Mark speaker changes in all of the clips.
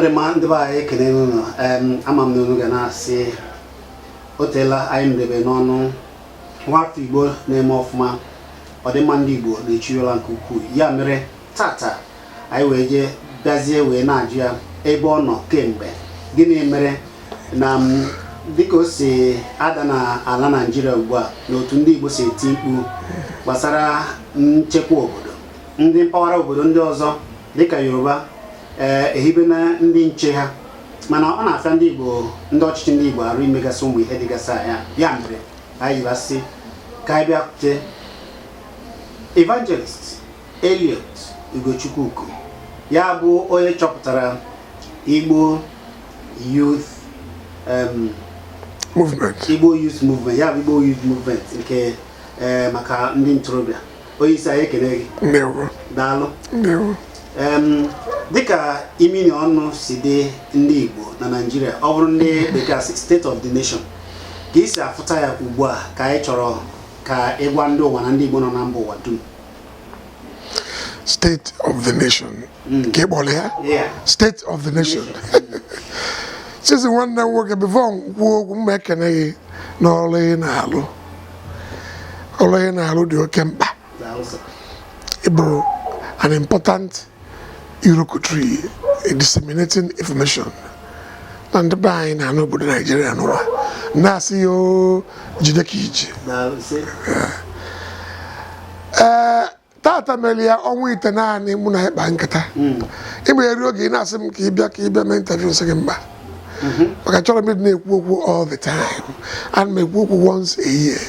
Speaker 1: Ọdịmma, ndị be anyị, ekene unu. Ama m na unu ga na-asị o teela anyị nụdebe n'ọnụ nwafọ Igbo na-eme ọfụma. Ọdịmma ndị Igbo na-echiriola nke ukwuu. Ya mere tata anyị wee jee bịazie wee na-ajụ ya ebe ọ nọ kemgbe, gịnị mere na dịka o si ada n'ala Naijiria ugbu a, na otu ndị Igbo si eti mkpu gbasara nchekwa obodo, ndị mpaghara obodo ndị ọzọ dịka Yoruba ee ehibe na ndị nche ha, mana ọ na-afịa ndị Igbo, ndị ọchịchị ndị Igbo arụ imegasị ụmụ ihe dịgasị anya. Ya mere anyị ji asị ka anyị bịakwute Evangelist Elliot Ugochukwu Uko, ya bụ onye chọpụtara Igbo Youth
Speaker 2: Movement.
Speaker 1: Igbo Youth Movement, ya bụ Igbo Youth Movement nke maka ndị ntorobịa. Onye isi anyị, ekele gị.
Speaker 2: Ndewo.
Speaker 1: Daalụ.
Speaker 2: Ndewo.
Speaker 1: Dịka imini ọnụ si dị ndị Igbo na Naịjirịa, ọ bụrụ ndị bekee asị State of the Nation, ka isi afụta ya ugbu a, ka anyị chọrọ ka ịgwa ndị ụwa na ndị Igbo nọ na mba ụwa dum.
Speaker 2: State of the Nation ka ị kpọrọ ya?
Speaker 1: Yeah.
Speaker 2: State of the Nation. Chizi, nwanne m nwoke, before m kwuo okwu, m ekene gị n'ọrụ ị na-alụ. Ọrụ ị na-alụ dị oke mkpa.
Speaker 1: Daalụ, sir.
Speaker 2: Ịbụ an important iroko tree in disseminating information na ndị be anyị na n'obodo Naijiria n'ụwa, na-asị ya o jide ka iji.
Speaker 1: Daalụ, sir.
Speaker 2: Ee, tata mere ya ọnwa 9 mụ na ịkpa nkata. Ịgba eri oge ị na-asị m ka ị bịa mee interview, nsị gị mba, maka chọrọ m ịdị na-ekwu okwu all the time. Ana m ekwu okwu once a year,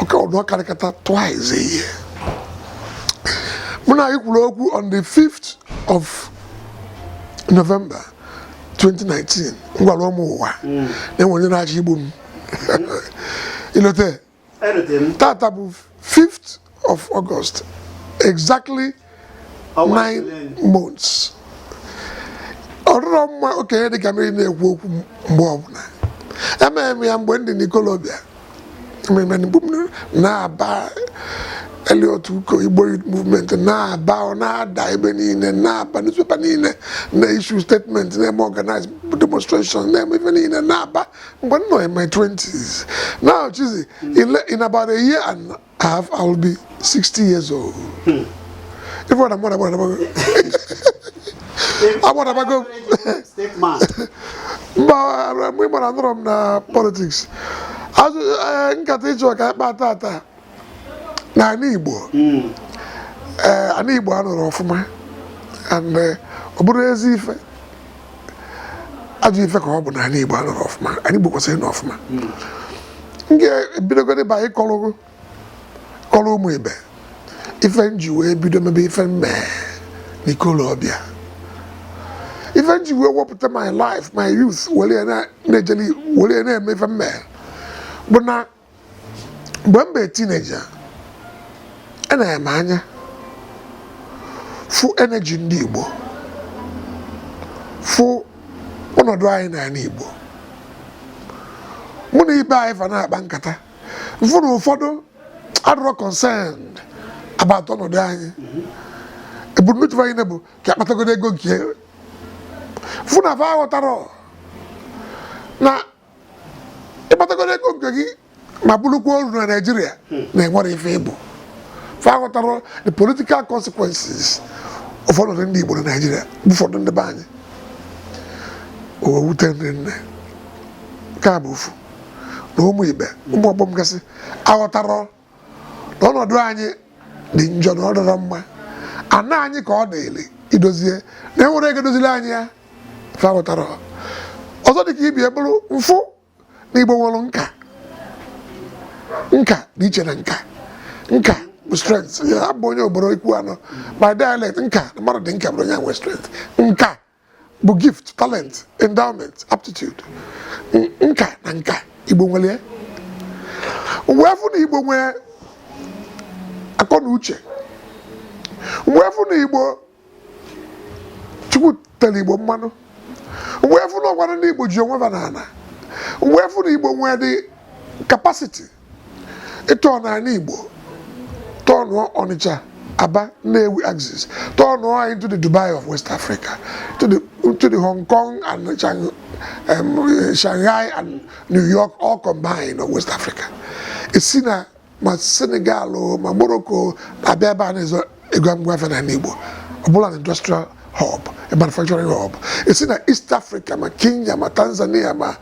Speaker 2: ọka ọdụ ọkarịkata twice a year. Mụ na gị kwuru okwu on the 5th of November 2019. M gwara ụmụ ụwa na enwe onye na-achọ igbu m ilote.
Speaker 1: Erutere m.
Speaker 2: Tata bụ 5th of August, exactly
Speaker 1: ọnwa
Speaker 2: 9
Speaker 1: 9
Speaker 2: months. Ọ dịrọ mma okenye dịka mmiri na-ekwu okwu mgbe ọbụla. Emere m ya mgbe m dị n'ikolobịa. Emere m ya mgbe m na-aba Elliot Uko Igbo Youth Movement, na-aba, ọ na-ada ebe niile, na-aba newspaper niile, na-issue statement, na-eme organize demonstration, na-eme ife niile, na-aba mgbe m nọ in my 20s. Now, Chizzy, in about a year and a half I will be 60 years old. If what I'm agbadabago.
Speaker 1: Statesman.
Speaker 2: Mba, mgbe ị mara anọrọ m na politics. Azụ nkata ịchọ ka ịkpa tata na ala Igbo, ee, ala Igbo anọrọ ọfụma and ọ bụrụ ezi ife, ajọ ife ka ọ bụ na ala Igbo anọrọ ọfụma. Ala Igbo kwesịrị ịnọ ọfụma. M ga-ebidogoro ba ịkọrọ kọrọ ụmụ ibe ife m ji wee bido mebe ife m mee n'ikolobịa, ife m ji wee wepụta my life, my youth, were ya na-ejeli, were ya na-eme ife m mee, bụ na mgbe m bụ teenager, enere m anya fụ energy ndị Igbo, fụ ọnọdụ anyị n'ala Igbo. Mụ na ibe anyị fa na-akpa nkata, mfụ na ụfọdụ adịrọ concerned about ọnọdụ anyị. Ebumnuche anyị bụ ka akpatagodo ego nke fụ na fa aghọtara na ịkpatagodo ego nke gị ma bụrụkwa oru na Naijiria na enwere ife ịbụ. Fa aghọtara the political consequences ụfọdụ ndị Igbo na Naijiria bụ ụfọdụ ndị be anyị. O wee wute ndị nne. Nke a bụ ofu na ụmụ ibe, ụmụ ọgbọ m gasị aghọtara na ọnọdụ anyị dị njọ, na ọ dọrọ mma ana anyị ka ọ dịrị idozie, na enwere ego dozili anyị ya. Fa ghọtara ọzọ dịka ibie bụrụ mfụ na Igbo nwere nka. Nka dị iche na nka. Nka bụ strength. Ya abụ onye obodo ikwu anọ by dialect. Nka na mmadụ dị nka bụrụ onye nwe strength. Nka bụ gift, talent, endowment, aptitude. Nka na nka Igbo nwere ya. Wee fụ na Igbo nwee akọ na uche, wee fụ na Igbo, Chukwu tere Igbo mmanụ, wee fụ na ọgwara ndị Igbo ji onwe ha n'ala, wee fụ na Igbo nwee dị capacity ịtọ n'ala Igbo, tọnụọ Ọnịcha. Aba, Nnewi axis, turn into the Dubai of West Africa, to the Hong Kong and Shanghai and New York all combined of West Africa. Esi na ma Senegal o, ma Morocco na-abịa ebe a na-ezo ego ngwa afịa n'ala Igbo, ọ bụla na industrial hub, a manufacturing hub. Esi na East Africa, ma Kenya, ma Tanzania, ma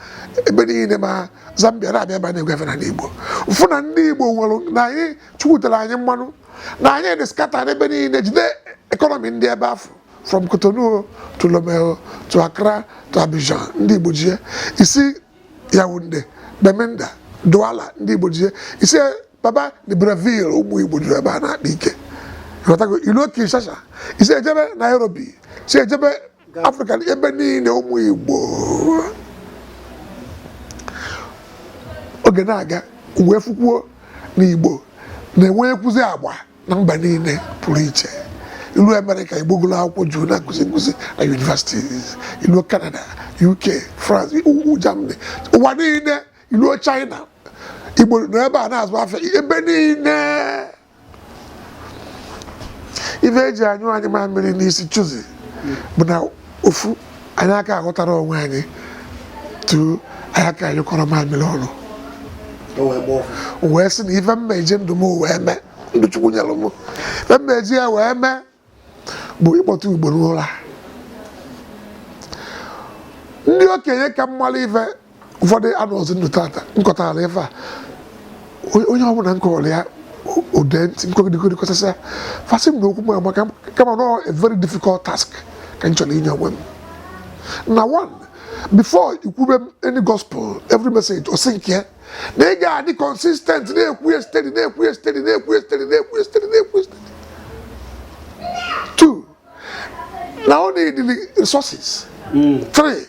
Speaker 2: ebe niile, ma Zambia, na-abịa ebe a na-ego afịa n'ala Igbo. Ụfụ na ndị Igbo nwere na anyị chukwutere anyị mmanụ na anyị dị scatter n'ebe niile, jide economy ndị ebe afọ, from Cotonou to Lomé to Accra to Abidjan, ndị Igbo ji ya. Isi Yaounde, Bamenda, Douala, ndị Igbo ji ya. Isi baba Libreville, ụmụ Igbo juru ebe a na-akpa ike. Ịghọtago? Iluo Kinshasa, isi ejebe Nairobi, si ejebe Afrịka, ebe niile ụmụ Igbo. Oge na-aga, wee fukwuo na Igbo na-enwe ekwuzi agba na mba niile pụrụ iche. Ilu Amerịka, Igbo gụrụ akwụkwọ juru na-akụzi nkụzi na universities. Ilu Canada, UK, France, ugwu Germany, ụwa niile. Iluo China, Igbo nọ ebe a na-azụ afịa ebe niile. Ife eji anyụ anyị mamịrị n'isi chụzi bụ na ofu, anyị aka aghọtara onwe anyị. Tu, anyị aka anyụkọrọ mamịrị ọnụ.
Speaker 1: O wee gbaa ọfụ.
Speaker 2: Wee sị na ife mma eji ndụ m wee mee, ndụ Chukwu nyere m, ife mma eji ya wee mee bụ ịkpọta Igbo n'ụra. Ndị okenye ka mmalụ ife ụfọdụ anọzi ndụ tata nkọtara ife a. Onye ọbụla nkọrọ ya ode ntị nkọgidegodi kọsasịa fasị m na okwu m amaka, kama na a very difficult task ka m chọrọ inye onwe m. Na one, before ikwube any gospel, every message o sink ya, na ị ga-adị consistent na-ekwu ya steady, na-ekwu ya steady, na-ekwu ya steady, na-ekwu ya steady, na-ekwu ya steady. Two, na ọ need resources. Three,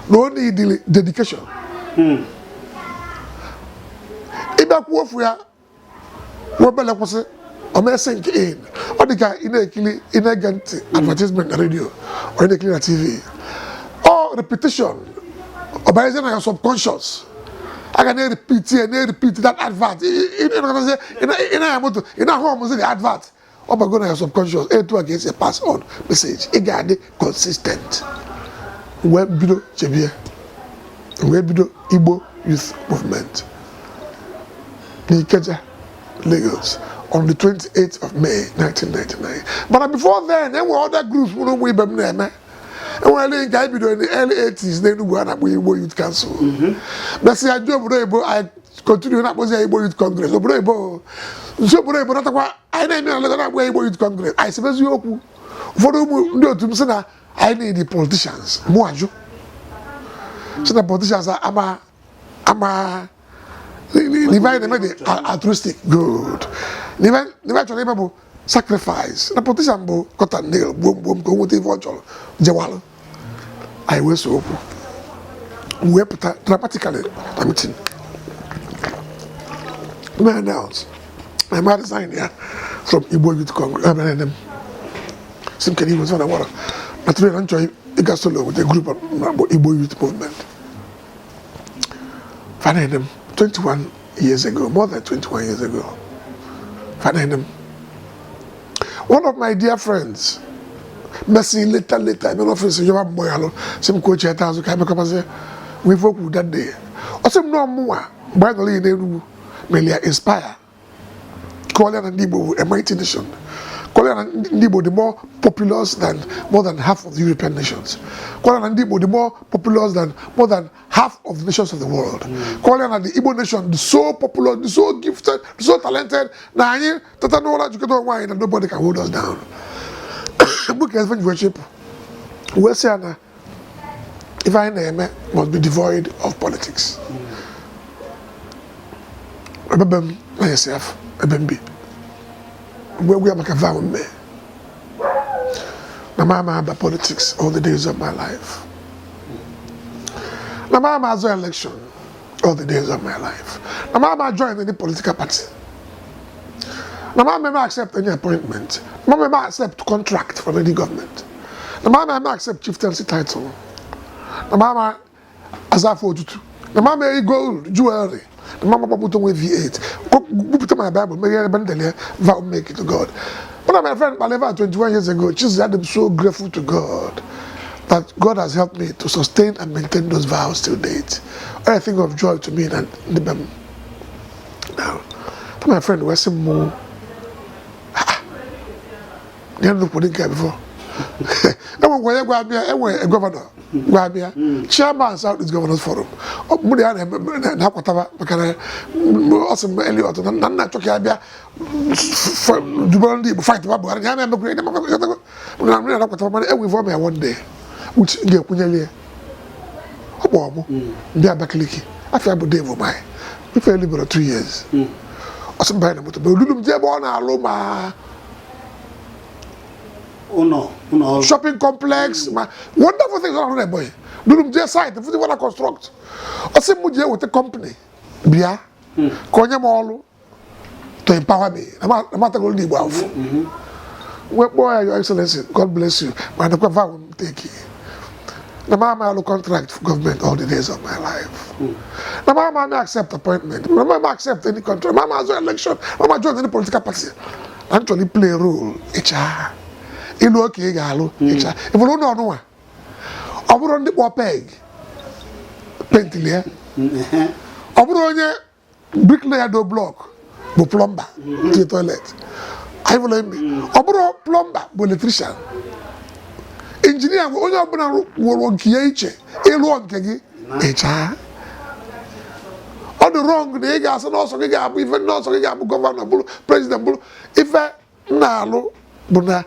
Speaker 2: na ọ need dedication. Ịbịa kwuo ofu ya obele kwụsị, o mee sink in. Ọ dị ka ị na-ekiri, ị na-ege ntị advertisement na radio, ọ na-ekiri na TV, ọ repetition, ọ banyezie na your subconscious, a ga na-repeat ya, na-repeat that advert. Ị na-anya moto, ị na-ahụ ọmụzi the advert, ọ bago na your subconscious. Etu a ka esi pass on message. Ị ga-adị consistent. Wee bido chebie, wee bido Igbo Youth Movement n'Ikeja, Lagos, on the 28th of May 1999. But before then, there were other groups mụ na ụmụ ibe m na-eme. Enwere nke anyị bidoro in the early 80s n'Enugu a na-akpọ Igbo Youth Council. Mesịa jụọ obodo oyibo, anyị continue na-akpọzi ya Igbo Youth Congress. Obodo oyibo, nso obodo oyibo natakwa, anyị na-eme na Lagos, na-akpọ ya Igbo Youth Congress. Anyị sebezi okwu, ụfọdụ ụmụ ndị otu m sị na anyị need the politicians. Mụ ajụ, sị na politicians ama ama n'ife anyị na-eme dị altruistic, good. N'ife chọrọ ime bụ sacrifice, na politician bụ cut and nail, gbuo mgbuo m ka o nweta ife ọ chọrọ jewalụ. Anyị wee so okwu, wee pụta dramatically na meeting, mee announce na ma resign ya from Igbo Youth Congress. Ebe m si m kedu Igbo sị na nwere na tụrụ na nchọ ịga solo with a group na-akpọ Igbo Youth Movement. Fanene m 21 years ago, more than 21 years ago. Fanene m, one of my dear friends mesị later later ebe n'ọfịs yọba mgbọ ya lụ, sị m ka o cheta azụ ka emekọbazie nwee ife okwu that day. Ọ sị m nọọ mụnwa mgbe anyị nọrọ ya n'Enugwu mere ya inspire, kọọlịa na ndị Igbo bụ a mighty nation, kọọlịa na ndị Igbo dị more populous than more than half of the European nations, kọọlịa na ndị Igbo dị more populous than more than half of the nations of the world, kọọlịa na the Igbo nation dị so populous, dị so gifted, dị so talented, na anyị tata n'ụlọ jikọta onwe anyị na nobody can hold us down. Mgbe ka efe ji chịpụ, wee sị ya na ife anyị na-eme must be devoid of politics. Ebe m na SF, ebe m bi, mgbe egwu ya maka vow mme na ma ama aba politics all the days of my life, na ma ama azụ election all the days of my life, na ma ama join any political party, na ma ama accept any appointment, na ma ama accept contract from any government, na ma ama accept chieftaincy title, na ma ama aza afọ otutu, na ma ama eyi gold jewelry, Na mama moto nwe V8, bupụta my Bible, meghere ebe ndele vow make it to God. One of my friend kpaleva 21 years ago, Chizi, I'm so grateful to God that God has helped me to sustain and maintain those vows till date. A thing of joy to me na ndị be m. Now, my friend wee sị m, ya nnukwu dị nke before enwekwa onye gwa abịa, enwe governor gwa abịa, chairman South East Governors Forum. Mụ na ya na-akwataba maka na ọ sị m, Elliot, na nna achọ ka ya bịa dubara ndị Igbo fight ba Buhari, ya na-emekwa ihe na m na-akwataba, mana enwe ife ya one day which ga-ekwunyeli ya. Ọ kpọọ mụ ndị Abakaliki, afọ bụ Dave Umahi, ife elibere 2 years. Ọ sị m banye na moto, olulu m jee ebe ọ na-alụ ma
Speaker 1: ụlọ ụlọ ọrụ,
Speaker 2: shopping complex, ma wonderful things ọ na-arụ na Ebonyi. Duru m jee site fụzi wana construct. Ọ sị m jee weta company bịa ka onye m ọrụ to empower me na matagoro ndị Igbo afụ. Wee kpọọ ya, "Your Excellency, God bless you, ma nekwa vow m take na ma ama alụ contract for government all the days of my life, na ma ama accept appointment, na ma ama accept any contract, ma ama azụ election, ma ama join any political party, na m chọrọ play role ịcha ịlụ oke ị ga-alụ ịcha ịbụrụ ụlọ ọnụnwa. Ọ bụrụ ndị kpọọ peg pentili ya, ọ bụrụ onye bricklayer do block bụ plumber tinye toilet anyị bụrụ emi, ọ bụrụ plumber bụ electrician, engineer bụ onye ọbụla wụrụ nke ya iche. Ịlụọ nke gị ịchaa, ọ dị wrong na ị ga-asị na ọsọ gị ga-abụ ife, ndị ọsọ gị ga-abụ governor, bụrụ president, bụrụ ife m na-alụ bụ na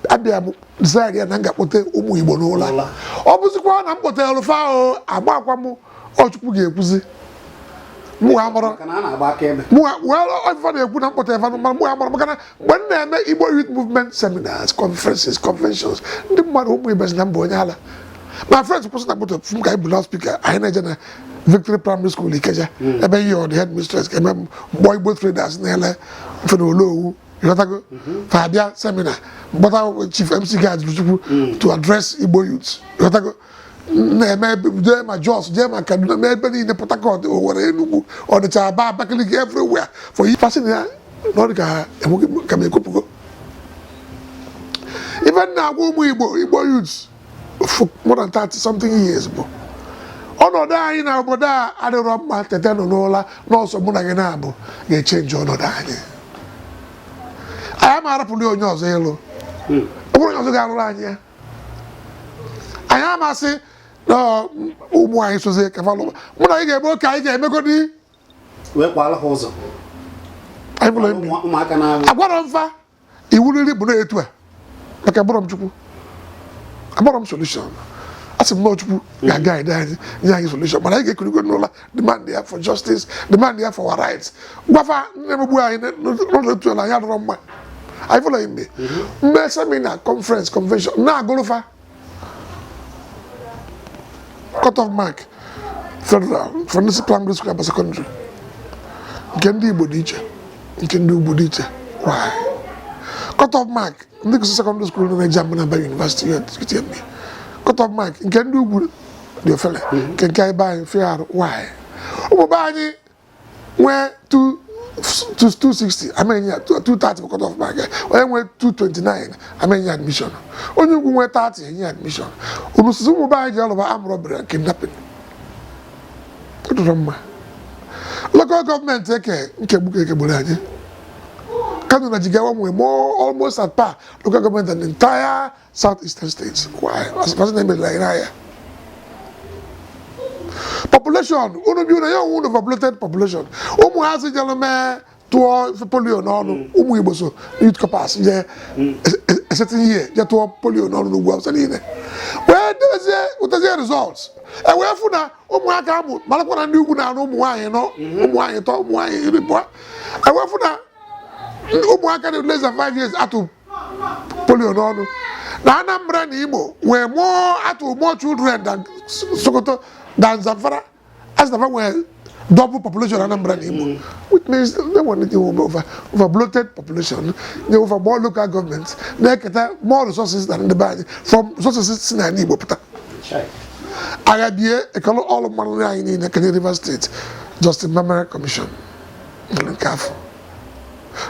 Speaker 2: abịa m desire ya na m ga-akpọte ụmụ Igbo n'ụlọ.
Speaker 1: N'ụlọ.
Speaker 2: Ọ bụzikwa na m kpọtere fa o agba akwa m, ọchukwu ga-ekwuzi mụ amara.
Speaker 1: Maka na a na-agba akaebe.
Speaker 2: Mụ ife na-ekwu na mkpọta efe, mana mụ amara, maka na mgbe m na-eme Igbo Youth Movement seminars, conferences, conventions, ndị mmadụ, ụmụ ibe si na mba onye ala. My friends kwụsị na moto fụ m ka anyị bụ loudspeaker, anyị na-eje na Victory Primary School, Ikeja, ebe ihe ọ dị headmistress ka eme mgbọ Igbo traders na-ele mfe na Olowu, ịghọtago, fa abịa seminar, mkpọta Chief MC Gajuru to address Igbo youth, ịghọtago, na-eme jee ma Jos, jee ma Kaduna, mee ebe niile, Port Harcourt, Owerri, Enugu, Ọnịcha, Aba, Abakaliki, everywhere for fasị na ya na ọ dị ka enweghị ka m ekwupụgo ife m na-agwa ụmụ Igbo, Igbo youths, for more than 30 something years, bụ ọnọdụ anyị na obodo a adịrọ mma. Tete nọ n'ụla n'ọsọ, mụ na gị na-abụ ga-echange ọnọdụ anyị. Anyị ama arapụrụ onye ọzọ ịlụ, ọ bụrụ onye ọzọ ga-alụrụ anyị ya. Anyị amasị na ụmụ anyị sozie ka fa lụba. Mụ na anyị ga-eme oke, anyị ga-emegodi
Speaker 1: wee kwala ha ụzọ.
Speaker 2: Anyị bụrụ emi.
Speaker 1: Ụmụaka na-abụ
Speaker 2: Agwara m fa iwu riri bụ na etu a, maka agbọrọ m Chukwu, agbọrọ m solution. A sị m na Chukwu ga-aga anyị nye anyị solution, mana anyị ga-ekurigo n'ụlọ, demand ya for justice, demand ya for our rights, gwafa ndị na-emegbu anyị n'ụlọ etu ala anyị adọrọ mma. Anyị fụlọ ime mme seminar, conference, convention, na-agụrụfa cut off mark federal for ndị primary school aba secondary, nke ndị Igbo dị iche, nke ndị ugwu dị iche. Why? Cut off mark ndị gụsị secondary school nọ na-eji ama na university UTME, cut off mark nke ndị ugwu dị ofele, nke ebe anyị fịa arụ. Why? Ụmụ be anyị nwee 260, amenye ya 230 bụ cut off mark. Onye nwee 229, amenye ya admission. Onye ugwu nwee 30, enye ya admission. Unu sisi ụmụ be anyị ji ọlụba armed robbery and kidnapping. Ọ dịrọ mma. Local government eke nkegbu ka ekegburu anyị. Kano na Jigawa nwere more, almost at par local government than the entire southeastern states. Why? As person na-emerila anyị n'ahịa population unu bi unu ya onwe unu populated population. Ụmụazị jere mee tụọ ife polio n'ọnụ, ụmụ Igbo so youth corpers jee esetin ihe jee tụọ polio n'ọnụ n'ugwu Awụsa niile, wee debezie wetazie results, e wee fụ na ụmụaka amụ marakwa na ndị ugwu na-arụ ụmụ nwaanyị nọ, ụmụ nwaanyị tọ, ụmụ nwaanyị 20. E wee fụ na ụmụaka dị less than 5 years atụ polio n'ọnụ na Anambra na Imo nwee more, atụ more children than Sokoto, than Zamfara, as na nwee double population Anambra na Imo, which means they want to over bloated population, they over more local governments, na-eketa more resources than ndị be anyị, from resources si n'ala Igbo pụta.
Speaker 1: Chai.
Speaker 2: Agha bie ekele ọlụ mmanụ anyị niile kenye Rivers State. Justin Mamere Commission mere nke afọ.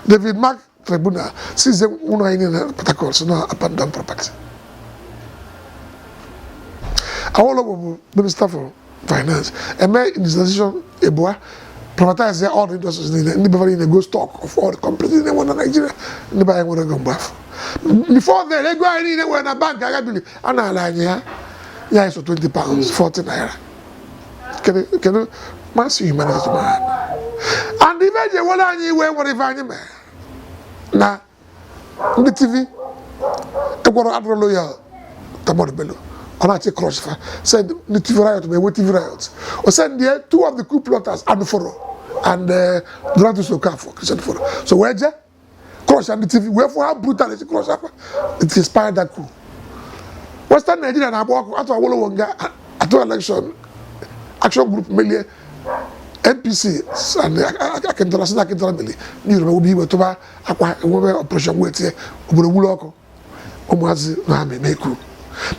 Speaker 2: David Mark Tribunal seize ụlọ anyị niile na Port Harcourt, si na abandon property. Awolowo bụ Minister for Finance, eme industrialization ebua, privatize all the industries niile. Ndị be niile go stock of all the companies niile nwere na Nigeria. Ndị be anyị nwere ego mgbe afọ. Before then, ego anyị niile nwere na bank agabili a na-ala anyị ya ya anyị so £20, 40 naira. Kedu kedu masị humanity to man? And ife eji ewere anyị iwe, nwere ife anyị mere na ndị Tiv egwọrọ adịrọ loyal. Ahmadu Bello ọ na-achị crush fa, send ndị Tiv riot, ma enwe Tiv riot, o send there two of the coup plotters, Anuforo and Donatus Okafor, Christian Foro, so wee je crush ndị Tiv, wee fụ how brutal esi crush afa. It inspired that coup. Western Nigeria na-agba ọkụ, atụ Awolowo nga, atụ election, Action Group melie, NPC and Akintola, si na Akintola meli. Ndị Yoruba webe iwe, tụba akwa, enwebe operation, wee tie obodo nwụrụ ọkụ. Ụmụazị na amị meku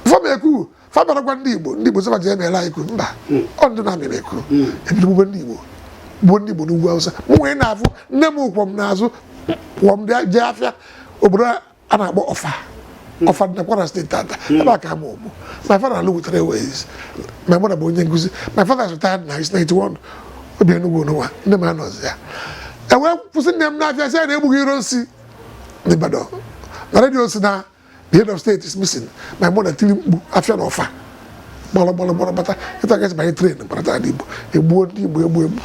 Speaker 2: before meku fa bịara gwa ndị Igbo, ndị Igbo sịba ji emela anyị coup. Mba, ọ ndị na-amị meku ebido gbube ndị Igbo, gbuo ndị Igbo n'ugwu Awụsa. Mụ nwee na-afụ nne m kwọ m n'azụ, kwọ m jee afịa, obodo a na-akpọ Ọfa. Ọfa dị na Kwara Steeti tata. Ebe a ka ama ụmụ my father alụ with railways. My mother bụ onye nkụzi. My father is retired now, he's 91. Obi Enugwu n'ụwa, nne m anọzi ya. Ewee kwụsị nne m n'afịa, sị ya na egbughị iro nsi n'Ibadan na redio, si na the head of state is missing. My mother tiri mkpu, afịa na Ọfa gbọrọ gbọrọ gbọrọ bata ịta gasị banye train barata n'Igbo. Egbuo ndị Igbo, egbu egbu,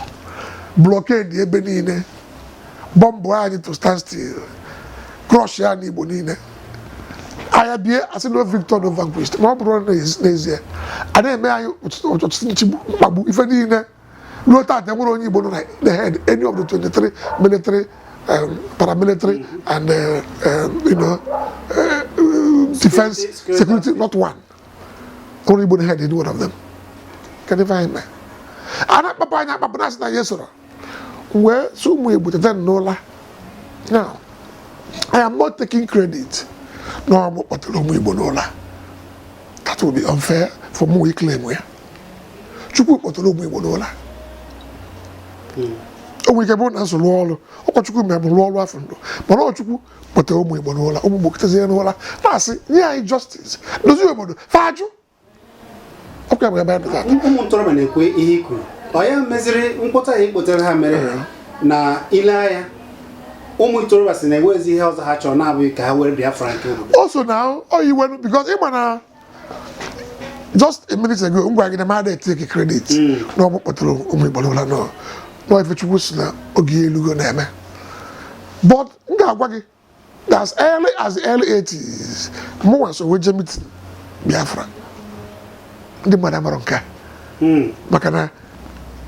Speaker 2: blockade ebe niile, bomb anyị to stand still, crush ya n'Igbo niile. Agha bie, asị no victor, no vanquished. Ma ọ bụrụ n'ezie a na-eme anyị ọtụtụ nchigbu, mkpagbu, ife niile ruo taata, enwere onye Igbo nọ na the head any of the 23 military, paramilitary and defense
Speaker 1: security.
Speaker 2: Security, not one onye Igbo na head any one of them. Kedu ife anyị mee? A na-akpapụ anyị akpapụ, na asị na anyị soro wee sị ụmụ Igbo teta n'ụla. Now, I am not taking credit na ọ mụ kpọtara ụmụ Igbo n'ụla. That will be unfair for mụ claim ya. Chukwu kpọtara ụmụ Igbo n'ụla. O nwere ike bụrụ na nso rụọ ọrụ ụkọchukwu mere m rụọ ọrụ afọ ndụ, mana ọ Chukwu kpọtara ụmụ Igbo n'ụla. Ụmụ Igbo kịtazie n'ụla na-asị nye anyị justice, dozie obodo, fajụ ọkwa ya bụ ebe anyị nọ taata.
Speaker 1: Ụmụ ntorobịa na-ekwe ihe i kwuru, ọ ya meziri mkpọta ya ikpotere ha mere na ile anya ụmụ ntorobịa si na enwezi ihe ọzọ ha chọrọ na-abụghị ka ha were Biafra nke obodo.
Speaker 2: O so na ọ iwenu, because ịma na just a minute ago m gwara gị na m adịghị take credit na ọ bụ kpọtara ụmụ Igbo n'ụla, nọ nọ ife Chukwu si na oge elugo na-eme. But m ga-agwa gị, as early as the early 80s, mụnwa so wee jee meeting Biafra. Ndị mmadụ amarọ nke a maka na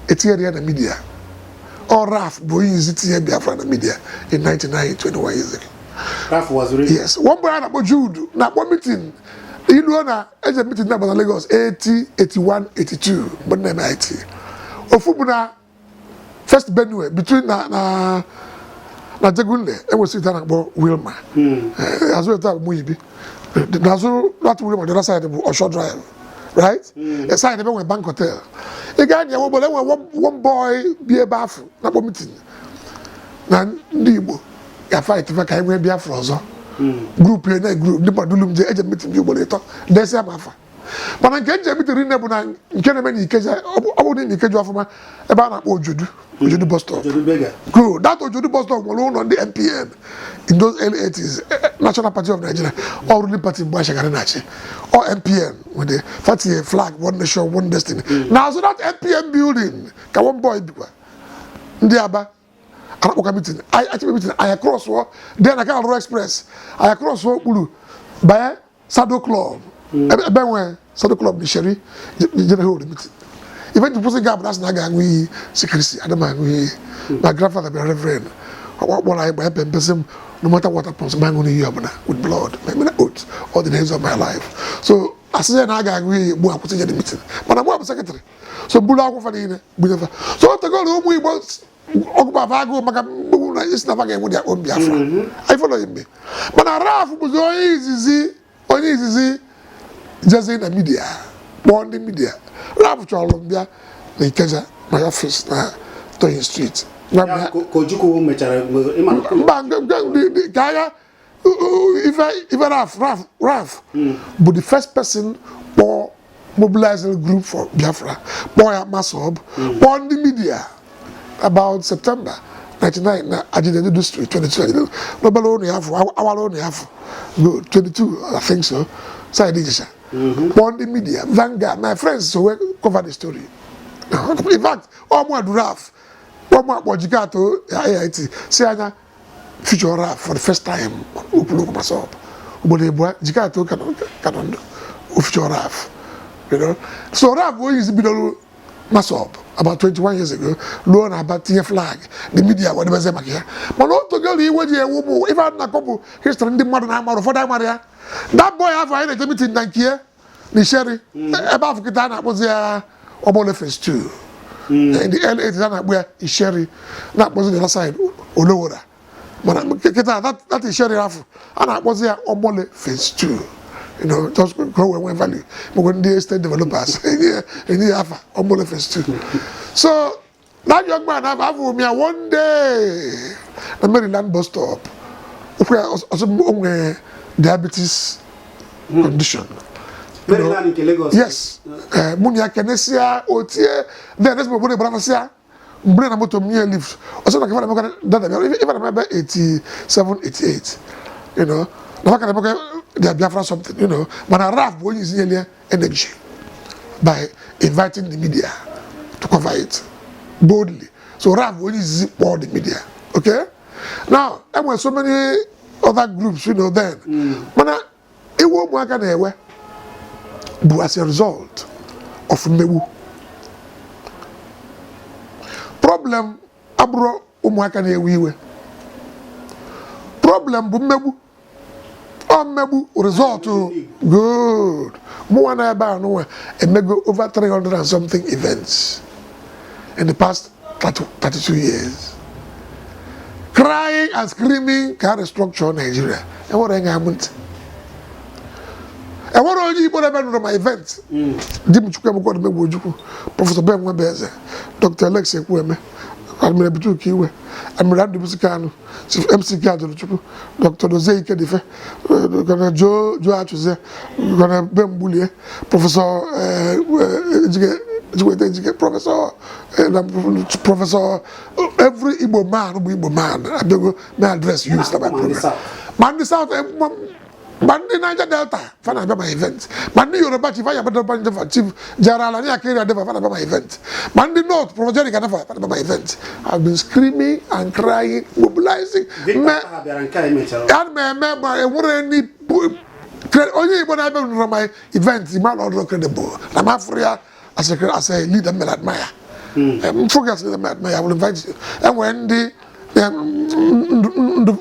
Speaker 2: etinyere ya na media. Ọ Raf bụ onye izi tinye Biafra na media in 99, 21 years ago.
Speaker 1: Ralph Uwazuruike.
Speaker 2: Yes, one boy a na-akpọ Jude na-akpọ meeting iluo na eje meeting na na Lagos 80, 81, 82, mgbe m na-eme IT. Ofu bụ na First Benue, between na Jegunle, enwere street a na-akpọ Wilma. Azụ etu a bụ Muyibi n'azụ that Wilma. The other side bụ Osho Drive, right? A side ebe nwere Bank Hotel. Ị gaa anya obodo, enwere one boy bi ebe afọ na-akpọ meeting na ndị Igbo ga-fight fa ka anyị nwee Biafra ọzọ. Group ya na group ndị mmadụ dulu m je eje meeting dị ugboro 3, desịa m afa. Mana nke nje meeting rinne bụ na nke na-eme na Ikeja. Ọ bụ na Ikeja ọfụma, ebe a na-akpọ Ojodu, Ojodu bus stop.
Speaker 1: Ojodu Bega.
Speaker 2: Good. That Ojodu bus stop nwere ụlọ ndị NPN in those early 80s, National Party of Nigeria, all ruling party mgbe Shagari na-achị. All NPN with the party flag, one nation, one destiny. Now, so that NPN building ka one boy bikwa. Ndị Aba anakpọka meeting, achịkwa meeting, anyị cross wọ then aka alụrụ express, anyị cross wọ okpuru banye Sado Club, ebe nwee Sado Club n'Isheri, jere hold meeting. Ife ji kwụsị ga bụ na asị na a ga-aṅụ iyi secrecy. Adị m aṅụ iyi. My grandfather bịara, reverend, ọ kpọrọ anyị gbanye pempe, sị m no matter what happens, ma aṅụ iyi ọbụla with blood, ma emere oath all the days of my life. So asị ya na a ga-aṅụ iyi mgbu, akwụsị je the meeting. Mana mụ bụ secretary, so buru akwụkwọ fa niile bunye fa. So o tegoro ụmụ Igbo ọgụgụ afa agụụ maka mgbegbu na isi na fa ga-enwe their own Biafra. I follow him. Mana Raf bụzi onye izizi jezi na media kpọọ ndị media. Raf chọrọ m bịa na Ikeja. My office na Toyin Street. Gwa m
Speaker 1: Ya
Speaker 2: ya.
Speaker 1: ka Ojukwu mechara mgbe ịma na
Speaker 2: Mba, ka agha ife ife Raf bụ the first person kpọọ, mobilizing group for Biafra, kpọọ ya MASSOB, kpọọ ndị media about September 99 na Ajidedudu Street 22 Ajidedudu, n'obere ụlọ ya afọ awara ụlọ ya afọ go 22, I think so, side Ijesha. Kpọọ ndị media, Vanguard, my friends, so we cover the story. In fact, ọ mụ adu Raf, kpọọ mụ akpọ Jikato AIT si anya feature Raf for the first time. Okwuru okwu MASSOB ugboro abụọ. Jikato ka nọ ndụ, o feature Raf. So Raf bụ onye izi bidoro MASSOB about 21 years ago, ruo na Aba, tinye flag, the media wadebeze maka ya. Mana o togolo iwe ji ewu bụ ife a na-akọ bụ history ndị mmadụ na-amara, ụfọdụ amara ya. That boy afọ anyị na-eje meeting na nke ya na Isheri ebe afọ kịta a na-akpọzi ya Ogbole Phase 2. In the early 80s, a na-akpọ ya Isheri, na-akpọzi the other side Olowora, mana kịta that Isheri afọ a na-akpọzi ya Ogbole Phase 2, just ka o wee nwee value mgbe ndị estate developers enye ya afa Ogbole Phase 2. So that young man afọ afọ m ya one day na Maryland bus stop, okwu ya ọsọ o nwere diabetes condition.
Speaker 1: Maryland nke Lagos?
Speaker 2: Yes. Mụ na ya kenesia, otie then ezigbo obodo ebara mgbe na moto m nye lift, ọsọ na kefana emeka dada bịa ife na ebe 87 88, na maka na emeka their Biafra something, mana Raf bụ onye izi nyere ya energy by inviting the media to cover it boldly. So Raf bụ onye izizi kpọọ the media. Okay, now enwere so many other groups then, mana iwe ụmụaka na-ewe bụ as a result of mmegbu. Problem abụrụ ụmụaka na-ewe iwe, problem bụ mmegbu. Ọ mmegbu result. Good. Mụnwa na ebe a nụnwa emego over 300 and something events in the past 30, 32 years, crying and screaming ka a restructure Nigeria. Enwere enye amụ ntị, enwere onye Igbo na-ebe nụrụ ma event di m, Chukwuemeka Odumegwu Ojukwu, Professor Ben Nwebeze, Dr. Alex Ekwueme, Admiral Ebutuka Iwe, Admiral Ndubuisi Kanu, Chief MCK Adoluchukwu, Dr. Dozie Ikedife, Colonel Joe Achụzie, Colonel Ben Gbulie, Professor Ejike Ejike Ejike, Professor Professor every Igbo man bụ Igbo man abịago na address youth na my
Speaker 1: Ma ndị
Speaker 2: program.
Speaker 1: South.
Speaker 2: Ma ndị South, ma ndị Niger Delta fa na-abịa ma event, ma ndị Yoruba, Chief Ayabadaba Ndefa, Chief Jara Alani Akiri Adefa, fa na-abịa ma event, ma ndị North, Professor Jerry Ganefa, fa na-abịa ma event. I've been screaming and crying, mobilizing.
Speaker 1: Victor
Speaker 2: mme
Speaker 1: ha bịara nke a emechara.
Speaker 2: A na m eme ma enwere ndị onye Igbo na-abịa nụrụ my event ma na ọdụrụ credible na m afụrụ ya as a leader m mere admire. M fụ gị as a leader m admire, I will invite you. Enwere ndị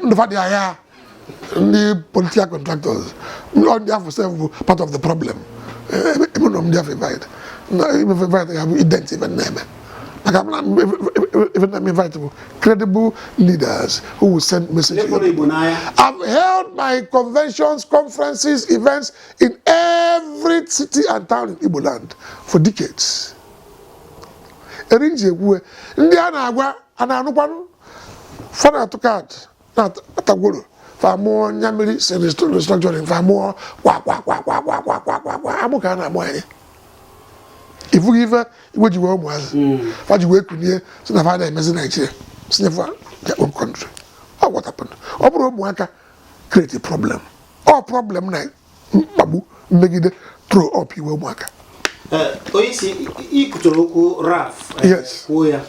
Speaker 2: ndụ fa dị agha, ndị political contractors, ọ ndị afọ sef bụ part of the problem. Ebe nọ m ndị afọ invite na invite ya bụ ident ife na-eme maka na ife na invite bụ credible leaders who will send message.
Speaker 1: Ndị fụrụ Igbo n'anya.
Speaker 2: I've held my conventions, conferences, events in every city and town in Igbo land for decades. Eri nji ekwuwe ndị a na-agwa a na-anụkwanụ, fa na-atụ kaadị na-atagworo, fa mụọ nyamiri si restructuring, fa mụọ kwa kwa kwa kwa kwa kwa kwa kwa kwa amụ ka a na-amụ anyị. Ifughị ife igwe ji wee ụmụazị fa ji wee kunie si na fa na-emezi Naijiria si nyefe their own country. Ọ what happened? Ọ bụrụ ụmụaka create a problem, ọ problem na mkpagbu, mmegide throw up iwe ụmụaka.
Speaker 1: Onye isi, ikwutere okwu Raf, kwuo ya.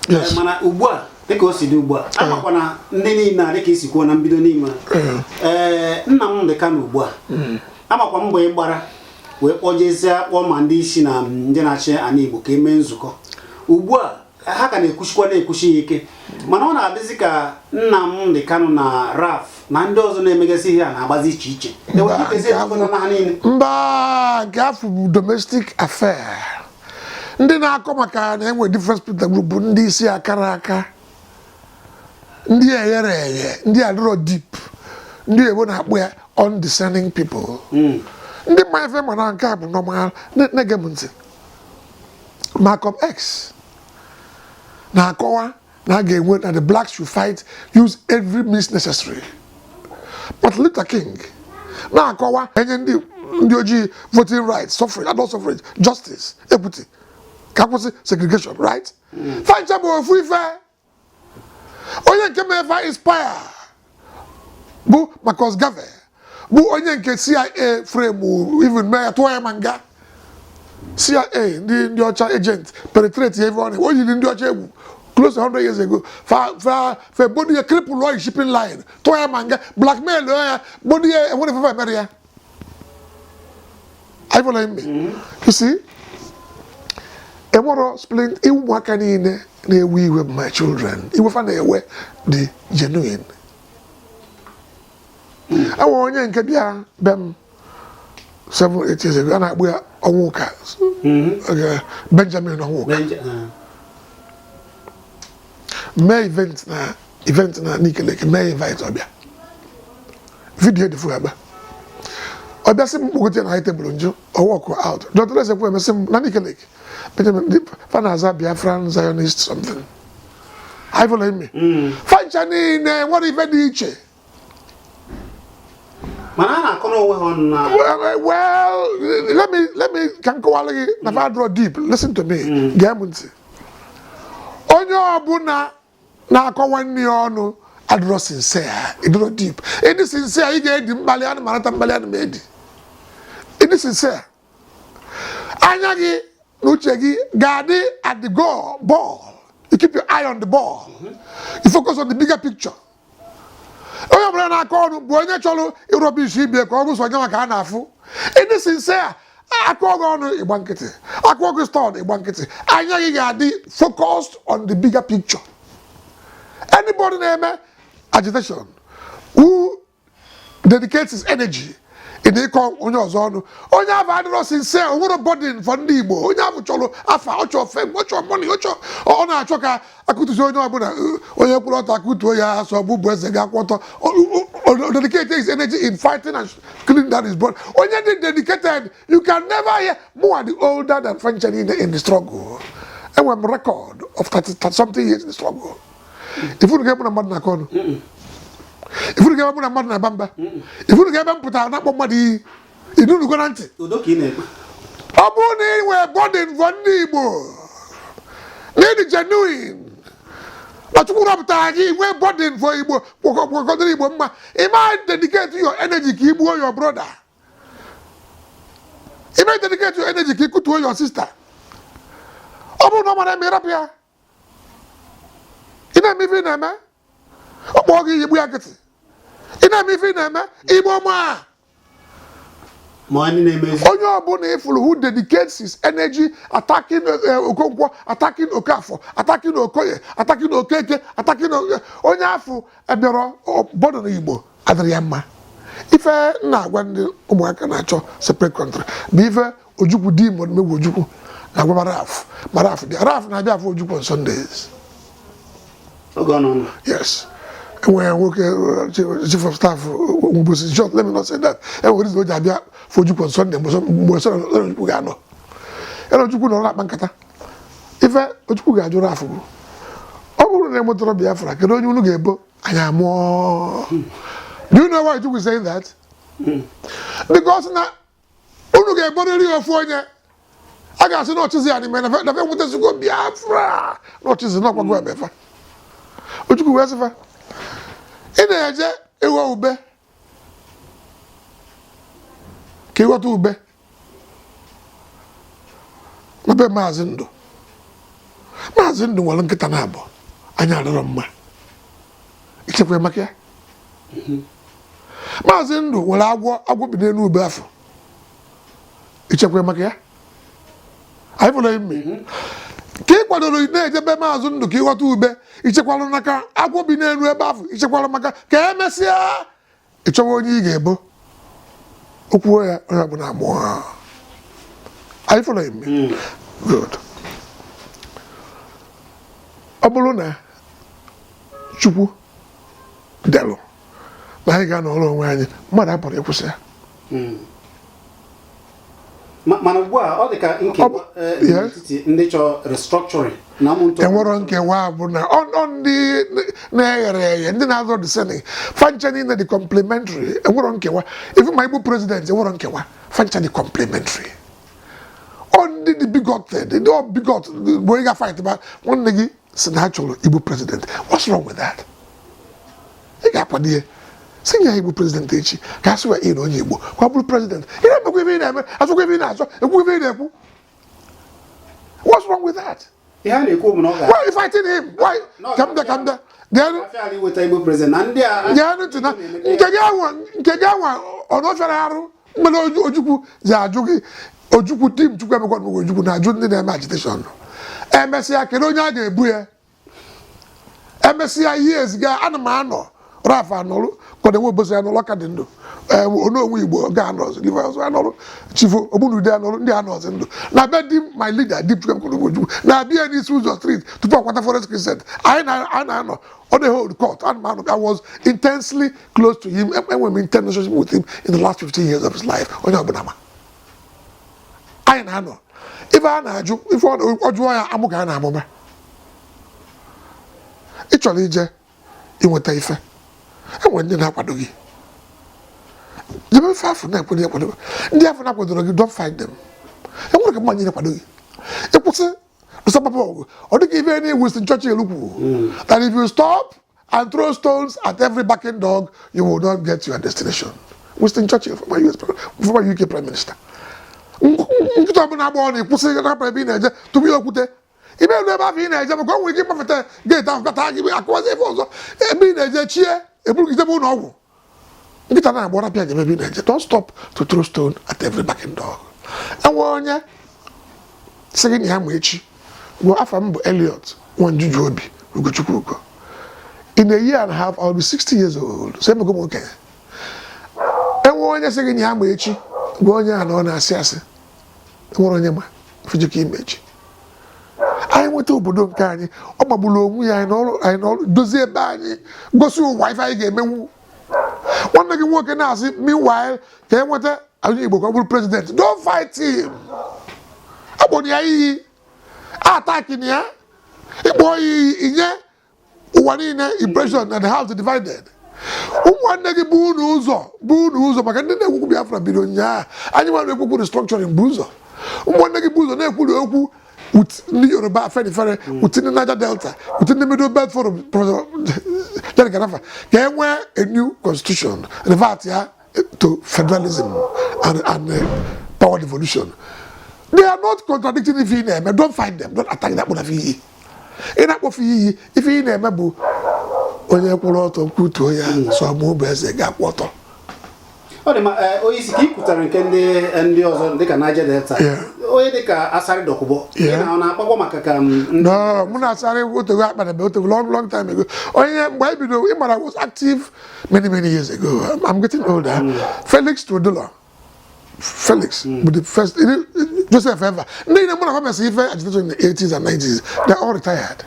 Speaker 2: Yes.
Speaker 1: Mana ugbu a, dịka o si dị ugbu a, amakwa na ndị niile a, dịka isi kwuo na mbido n'ime, ee, Nnamdị Kanu ugbu a, amakwa mbọ ịgbara wee kpọjezie, kpọọ ma ndị isi na ndị na-achị ala Igbo ka emee nzukọ. Ugbu a ha ka na-ekwuchikwa, na-ekwuchi ya ike, mana ọ na-adịzi ka Nnamdị Kanu na Raf na ndị ọzọ na-emegasị ihe a na-agbazi iche iche. Enwere ike ezi ejikọta na ha niile?
Speaker 2: Mba, nke afọ bụ domestic affair. Ndị na-akọ maka na enwe different split group bụ ndị isi akara aka, ndị eghere eghe, ndị adịrọ deep, ndị Igbo na-akpọ ya undiscerning people. Ndị mma ife mana nke a bụ normal. Na-ege m ntị, Malcolm X Na-akọwa na a ga-enwe na the blacks should fight, use every means necessary. Martin Luther King na-akọwa enye ndị ojii voting rights, suffrage, adult suffrage, justice, equity, ka akwụsị segregation, right? Fa ncha bụ ofu ife. Onye nke mere fa inspire bụ Marcus Garvey, bụ onye nke CIA frame, even mee ya, tụọ ya ma nga. CIA, ndị ọcha agent penetrate ya ebe ọ na o yiri ndị ọcha egwu close to 100 years ago. Fa body ya, cripple oil shipping line, tụọ ya ma nga, blackmail ya, body ya enwere ife fa mere ya. Are you following me? You see, enwero splint. Ụmụaka niile na-ewe iwe bụ my children. Iwe fa na-ewe dị genuine. Enwere onye nke bịa be m 7, 8 years ago, a na-akpụ ya Ọnwụka. Okay, Benjamin Ọnwụka. Mee event na Nike, mee invite, ọbịa video dị fu ebe ọbịa sị m kpọgote na high table. Njụ ọwọkụ out. Dr. Esekwu emesị m na Nike Lake. Benjamin fa na-aza Biafran Zionist something. Are you following me? Fa ncha niile nwere ife dị iche.
Speaker 1: Mana a na-akọ n'onwe ha ọnụ na
Speaker 2: Well, let me ka m kọwalụ gị na fa draw deep. Listen to me. Gee m ntị. Onye ọbụla na-akọ nwanne ya ọnụ adịrọ sincere, ịdịrọ deep. Ịdị sincere, ị ga-edi mkpali anụ, marata mkpali anụ ma edi. Ịdị sincere, anya gị na uche gị ga-adị at the goal ball. You keep your eye on the ball. You focus on the bigger picture. Onye ọbụla na-akọ ọnụ bụ onye chọrọ ịrọba isi ibie ka ọ bụ sọ onye maka a na-afụ. Ịdị sincere, akụọ gị ọnụ, ịgba nkịtị. Akụọ gị stone, ịgba nkịtị. Anya gị ga-adị focused on the bigger picture. Anybody na-eme agitation who dedicates his energy in ịkọ onye ọzọ ọnụ, onye ahụ adịrọ sincere. O nwere burden for ndị Igbo. Onye ahụ chọrọ afa, ọ chọrọ fame, ọ chọrọ money, ọ chọrọ, ọ na-achọ ka akụtuzi onye ọbụla. Onye kwụrụ ọtọ, akụtuo ya. Asọ bụ bụ eze ga-akwụ ọtọ. O dedicate his energy in fighting and killing down his brother. Onye dị dedicated, you can never hear more. The older than fa ncha niile in the struggle, enwere m record of 30 something years in the struggle. Ifunu ga-ebe na mmadụ na-akọ ọnụ, ifunu ga-ebe mụ na mmadụ na-aba mba, ifunu ga-ebe m pụtara na-akpọ mmadụ iyi, inunugo na ntị.
Speaker 1: Udo ka ị na-ekpe.
Speaker 2: Ọ bụrụ na ị nwee burden for ndị Igbo, na ịdị genuine, na Chukwu rọpụtara gị, nwee burden for Igbo, kpọkọdịrị Igbo mma, ị ma dedicate your energy ka ị gbuo your brother. Ị ma dedicate your energy ka ị kụtuo your sister. Ọ bụrụ na ọ mara eme, ịrapụ ya. Ị na-eme ife ị na-eme. Ọ kpọọ gị iyi, gbu ya nkịtị. Ị na-eme ife ị na-eme. Igbo ma
Speaker 1: Ma onye na-emezi
Speaker 2: onye ọbụla ịfụrụ who dedicates his energy attacking Okonkwo, attacking Okafor, attacking Okoye, attacking Okeke, attacking onye afọ ebịarọ bọdụ na Igbo adịrị ya mma. Ife m na-agwa ndị ụmụaka na-achọ separate country bụ ife Ojukwu di Odumegwu Ojukwu na-agwa Raf. Ma Raf bịa, Raf na-abịa afọ Ojukwu on Sundays.
Speaker 1: Oge ọ nọ nọ.
Speaker 2: Yes, enwere nwoke chief of staff mgbosi short, let me not say that. Enwere izu o ji abịa for Ojukwu on Sunday. Mgbe Sunday Ojukwu ga-anọ ya na Ojukwu nọrọ na-akpa nkata, ife Ojukwu ga-ajụ Raf bụ, ọ bụrụ na enwetara Biafra, kedu onye unu ga-ebo anyị amụọ? Do you know why Ojukwu is saying that? Because na unu ga-eborịrị ofu onye a ga-asị na ọchịzi ya n'ime na fe nwetazigbo Biafra, na ọchịzi na ọkwago ebefa. Ojukwu wee sịfa, ị na-eje ịghọ ube ka ịghọta ube na be Maazị Ndụ. Maazị Ndụ nwere nkịta na abụọ anya adịrọ mma. Ichekwa maka ya. Maazị Ndụ nwere agwọ. Agwọ bi n'elu ube afọ. Ichekwa maka ya. Are you following me? Ka ị kwadoro na-ejebe Maazị Ndụ ka ịghọta ube, ichekwalụ maka agwọ bi n'elu ebe ahụ, ichekwalụ maka ka emesịa ịchọwa onye ị ga-ebo okwuo ya, onye ọbụla amụọ. Are you following me? Good. Ọ bụrụ na Chukwu delụ na anyị ga-anọrọ onwe anyị, mmadụ apụrụ ịkwụsị ya.
Speaker 1: Mana ugbu a, ọ dị ka nkewa dị n'etiti ndị chọrọ restructuring na ụmụ
Speaker 2: Enwero nkewa. Bụ na ọ ndị na-eghere eghe, ndị na-azọ diseni fancha niile dị complementary. Enwero nkewa. Even ma Igbo president, enwero nkewa. Fancha dị complementary. Ọ ndị dị bigoted, ndị ọ bigot bụ onye ga-fight ba. Nwanne gị si na ha chọrọ Igbo president, what's wrong with that? Ị ga-akwado ya, si nye ya Igbo president echi ka a sịwa ị na onye Igbo ka ọ bụrụ president. Ị na-emekwa ife ị na-eme, azụkwa ife ị na-azọ, ekwu ife ị na-ekwu. What's wrong with that?
Speaker 1: Ihe a na-ekwu bụ na ọ ga
Speaker 2: Why are you fighting him? Why?
Speaker 1: No,
Speaker 2: Ka m bịa, ka m bịa. Deenụ.
Speaker 1: Afịa ala iweta Igbo president na ndị a.
Speaker 2: Geenụ ntị na nke gị anwa, nke gị anwa, ọ nọfere arụ mmere. Ojukwu ji ajụ gị, Ojukwu di m, Chukwu emekwa n'ugwu. Ojukwu na-ajụ ndị na-eme agitation, emesịa kedu onye a ga-ebu ya? Emesịa ihe eziga, ana m anọ raf anọrụ kọdenwe obosi anọrụ, ọka dị ndụ, onye Igbo ga-anọzi Levi ọzọ anọrụ, Chief Ogbunude anọrụ, ndị anọzi ndụ na be di my leader di Chukwu emeka Ojukwu na-abịa n'isi ụzọ street tupu ọkwata Forest Crescent. Anyị na-anọ, ọ dị hold court, ana m anọ. I was intensely close to him. Enwere m intense relationship with him in the last 15 years of his life. Onye ọbụla ma anyị na-anọ. Ife a na-ajụ, ife ọ jụọ ya, amụ ka a na-amụma. Ị chọrọ ije inweta ife, enwere ndị na-akwado gị, jebe ife afọ na-ekwado ekwado. Ndị afọ na-akwadoro gị, don't fight them. Enwere ka mmanya na-akwado gị, ịkwụsị lụsapapa ọgụ. Ọ dịka ife na Winston Churchill kwuru that if you stop and throw stones at every barking dog, you will not get to your destination. Winston Churchill, former US, former UK Prime Minister. Nkịta ọbụla agba ọ na-ekwụsị rapụ ebe ị na-eje tupu ya okwute ime elu ebe ahụ ị na-eje, maka o nwere ike ịgbafete gate ahụ bata gị akụwazi ebe ọzọ ebe ị na-eje chie eburu gị jebe ụlọ ọgwụ. Nkịta na-agba, rapịa njem ebe ị na-eje. Don't stop to throw stone at every barking dog. Enwe onye sị gị na ya ma echi gụọ afa m bụ Elliot Nwanjuju Obi Ugochukwu Ugo. In a year and a half, I'll be 60 years old, so emego m okenye. Enwe onye sị gị na ya ma echi, gwa onye a na ọ na-asị asị. Enwere onye ma fujikọ ime echi. Anyị nweta obodo nke anyị, ọ gbagburu onwe ya. Anyị n'ọrụ, anyị n'ọrụ dozie ebe anyị, gosi ụwa ife anyị ga-emenwu. Nwanne gị nwoke na-asị meanwhile ka e nweta onye Igbo ka ọ bụrụ president, don't fight him. Agbọrọ ya iyi, atakini ya, ịkpọ ya iyi, inye ụwa niile impression na the house is divided. Ụmụnne gị bụ unu ụzọ, bụ unu ụzọ, maka ndị na-ekwukwu Biafra bido nyaa. Anyị nwere ekwukwu restructuring bụ ụzọ. Ụmụnne gị bụ ụzọ na-ekwuri okwu with ndị Yoruba, Afenifere, with ndị Niger Delta, with ndị Middle Belt Forum, Professor Jerry Ganafa, ka e nwee a new constitution, revert ya to federalism and power devolution. They are not contradicting ife ị na-eme. Don't fight them, don't attack them. Akpọna iyi, ị na-akpọfe iyi. Ife ị na-eme bụ onye kwụrụ ọtọ kwutuo ya sọ mụ bụ eze ga-akwụ ọtọ.
Speaker 1: Ọ dị ma onye isi ka ị kwutara nke ndị ọzọ dịka Niger Delta, onye dịka Asari Dokubo, ị na ọ na-akpakwa maka ka
Speaker 2: No, mụ na Asari otego akpadebe, otego, long, long time ago. Onye mgbe anyị bido ịmara was active many, many years ago. I'm getting older. Felix Tuodolo, Felix bụ the first, Joseph Eva, ndị niile mụ na ha mesị ife agitation in the 80s and 90s, they're all retired.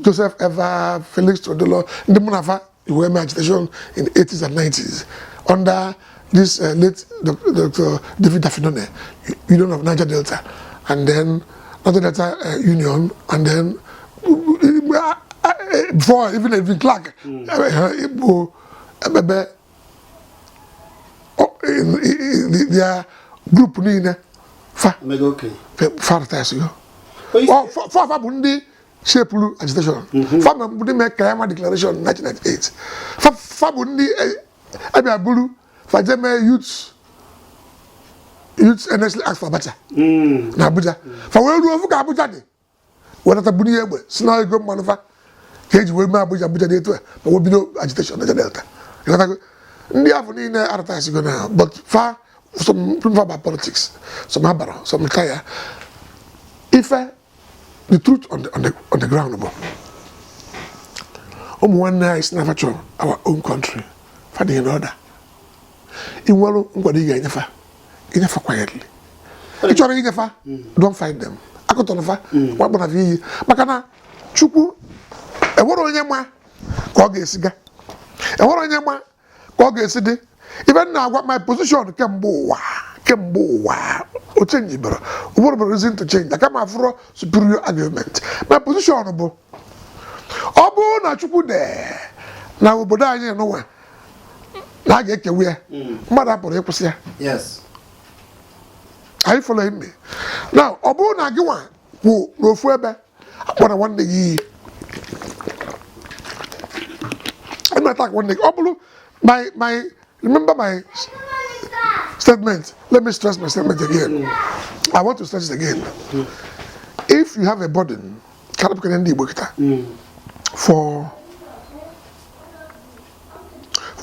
Speaker 2: Joseph Eva, Felix Tuodolo, ndị mụ na fa wee mee agitation in the 80s and 90s under this late Dr. David Dafinone, Union of Niger Delta, and then Niger Delta Union, and then before even Edwin Clark, bụ ebe their group niile fa
Speaker 1: Omega okenye.
Speaker 2: Fa retires go.
Speaker 1: Onye isi.
Speaker 2: Fa bụ ndị shepuru agitation. Fa bụ ndị mee Kaiama Declaration 1998. Fa bụ ndị abịa buru fa jee mee youth earnestly ask for Abacha na Abuja. Fa wee ruo ofu ka Abuja dị, wenata buru ihe egbe si na ego mmanụ fa ka eji wee mee Abuja. Abuja dị etu a ma wee bido agitation Niger Delta. Ịghọtago? Ndị afọ niile arịtasigo na, but fa some fa ba politics, some abara, some retire. Ife the truth on the ground bụ ụmụ nwanne anyị si na fa chọrọ our own country. Fa dị in order. Ị nwere nkwado ị ga-enyefa, inyefa quietly. Ị chọrọ inyefa, don't fight them. Akụtọrọ fa wakpọna fa iyi, maka na Chukwu enwere onye ma ka ọ ga-esi ga, enwere onye ma ka ọ ga-esi dị. Ibe m na-agwa my position kemgbe ụwa, kemgbe Kemgbe ụwa o change bere ụbụrụ bụ reason to change aka ma afụrọ superior argument. My position bụ, ọ bụrụ na Chukwu dee na obodo anyị n'ụwa na a ga-ekewa ya, mmadụ apụrụ ịkwụsị ya. Are you following me now? Ọ bụrụ na gị nwa kwụ n'ofu ebe, akpọrọ nwanne gị iyi, eme attack nwanne gị, ọ bụrụ my remember my statement. Let me stress my statement again. I want to stress it again. If you have a burden, karịpụkere ndị Igbo kịta, for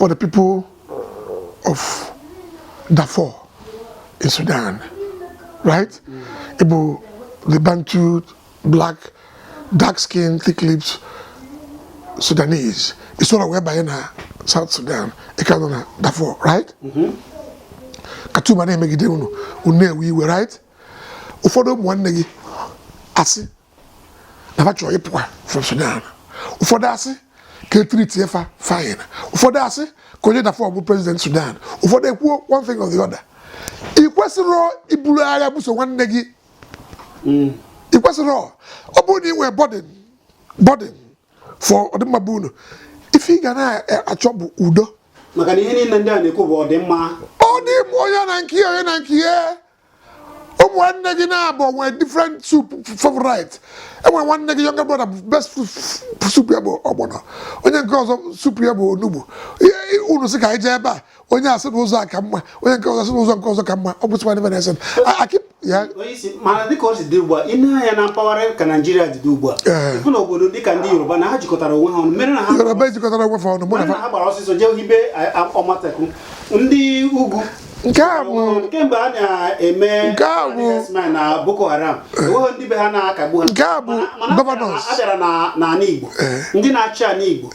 Speaker 2: the people of Darfur in Sudan, right? Ibu, the Bantu, black, dark skin, thick lips, Sudanese. It's sort of whereby na South Sudan, ị ka nọ na Darfur, right? Khartoum na-emegide unu, unu na-ewe iwe, right? Ụfọdụ ụmụ nwanne gị asị na fa chọrọ ịpụkwa from Sudan. Ụfọdụ asị ka e treat fa fine. Ụfọdụ asị ka onye Darfur bụ president Sudan. Ụfọdụ ekwuo one thing or the other. Ị kwesịrị iburu agha buso nwanne gị. Ị kwesịrị. Ọ bụrụ na ị nwee burden for ọdịmma bụ unu, ife ị ga na-achọ bụ udo.
Speaker 1: Maka na ihe niile ndị a na-ekwu bụ ọdịmma.
Speaker 2: Ọ dị m onye na nke ya, onye na nke ya. Ụmụ nwanne gị na-abụ nwee different soup favorite. Enwere nwanne gị, younger brother, best soup ya bụ ọgbọnọ, onye nke ọzọ soup ya bụ onugbu. Unu sị ka anyị jee ebe a, onye asị na ụzọ a ka mma, onye nke ọzọ asị na ụzọ nke ọzọ ka mma. Ọ bụsịkwa ife na-ese. I keep ya.
Speaker 1: Onye isi, mana dịka o si dị ugbu a, ị na-anya na mpaghara ka Naijiria dị ugbu a, ịfụ na obodo dịka ndị Yoruba na ha jikọtara onwe ha ọnụ, mere na ha
Speaker 2: Yoruba ejikọtara onwe fa ọnụ, mụ na
Speaker 1: mere na
Speaker 2: fa.
Speaker 1: Ha gbara ọsịsọ jee hibe Amotekun. Ndị ugwu
Speaker 2: Nke a bụ
Speaker 1: kemgbe a na-eme
Speaker 2: Nke a bụ-
Speaker 1: herdsmen na Boko Haram, enweghị ndị be ha na-akagbu ha.
Speaker 2: Nke a bụ
Speaker 1: Mana
Speaker 2: governors.
Speaker 1: a bịara na n'ala Igbo, ndị na-achị ala Igbo,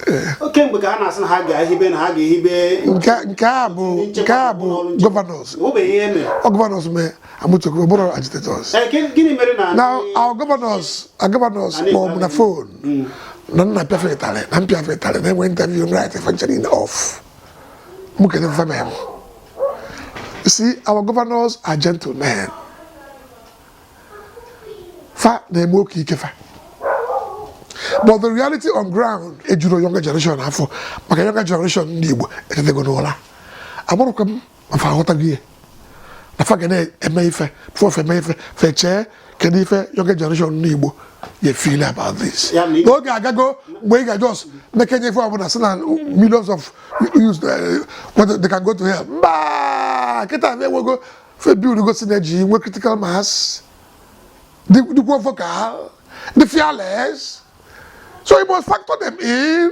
Speaker 1: kemgbe ka ha na-asị na ha ga-ehibe, na ha ga-ehibe
Speaker 2: Nke a bụ governors.
Speaker 1: Enwebeghị ihe mere.
Speaker 2: Ọ governors mee Amotekun, ọ bụrụ agitators.
Speaker 1: Ee, gịnị mere na
Speaker 2: Now our governors
Speaker 1: Anyị
Speaker 2: kpọọ m na phone na nna pịafe ịtarị na mpịafe ịtarị na-enwe interview, right functioning off mụ kele mfa m. You see, our governors are gentlemen. Fa na-eme oke ike fa, but the reality on ground ejuru younger generation afọ, maka younger generation ndị Igbo etetego n'ụra. Amụrụkwa m ma fa aghọtago ihe na fa ga na-eme ife before fa eme ife, fa chee kedu ife younger generation ndị Igbo ya feel about this.
Speaker 1: Ya na
Speaker 2: N'oge agago mgbe ị ga-just mekenye ife ọbụla sị na millions of youths, what, they can go to hell. Mba, kịta enwego fe build go synergy, nwe critical mass, dịkwuo vocal, dị fearless. So you must factor them in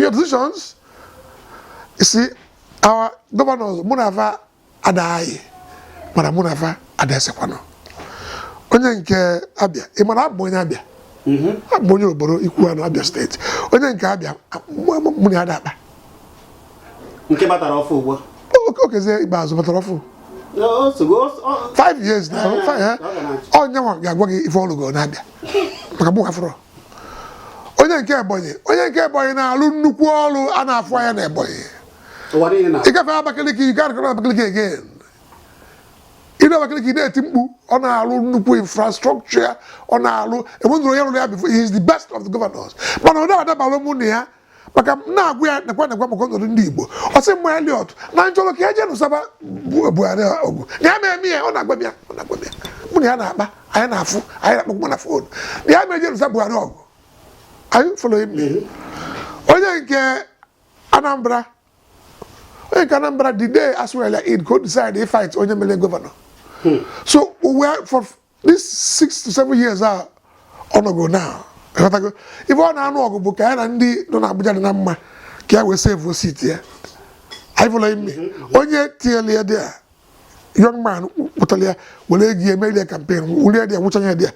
Speaker 2: your decisions. You see, our governors, mụ na fa adaghị, mana mụ na fa adaesekwanụ. Onye nke Abịa, ị mara abụ onye Abịa, abụ onye obodo ikwu anụ Abịa Steeti. Onye nke Abịa, mụ na ya ada akpa.
Speaker 1: Nke batara ọfụ ugbu a?
Speaker 2: Okezie Ikpeazụ batara ọfụ.
Speaker 1: O sogo
Speaker 2: 5 years now.
Speaker 1: Eh,
Speaker 2: five, eh?
Speaker 1: ọ ga na-achị.
Speaker 2: Onye nwa ga-agwa gị ife ọlụgo na-abịa, maka mụ afụrọ. Onye nke Ebonyi na-alụ nnukwu ọrụ a na-afụ anya na Ebonyi.
Speaker 1: Ụwa niile na
Speaker 2: Ịgafe Abakaliki, you gotta go to Abakaliki again. Ịnụ Abakaliki na-eti mkpu, ọ na-alụ nnukwu infrastructure, ọ na-alụ enwenụrụ onye rụrụ ya before. He is the best of the governors, mana ọ na-adabalụ mụ na ya, maka m na-agwa ya nekwa nekwa maka ọnọdụ ndị Igbo. Ọ sị mma Elliot na nchọrọ ka eje nụsaba Buhari ọgụ na ya ma eme ya. Ọ na-agwa m ya, ọ na-agwa m ya, mụ na ya na-akpa, anyị na-afụ, anyị na-akpọkwa na phone na ya ma eje nụsa Buhari ọgụ. Are you following me? Onye nke Anambra, onye nke Anambra, the day Aswell in go decide to fight onye mere governor. So we are for this 6 to 7 years a ọ nọgo now. Ịghọtago? Ife ọ na-anụ ọgụ bụ ka ya na ndị nọ n'Abuja dị na mma, ka ya wee save seat ya. Are you following me? Onye tinyere ya dị a young man pụtara ya were ego ya emerie campaign, were ya dị ya nwụchanye ya dị ya,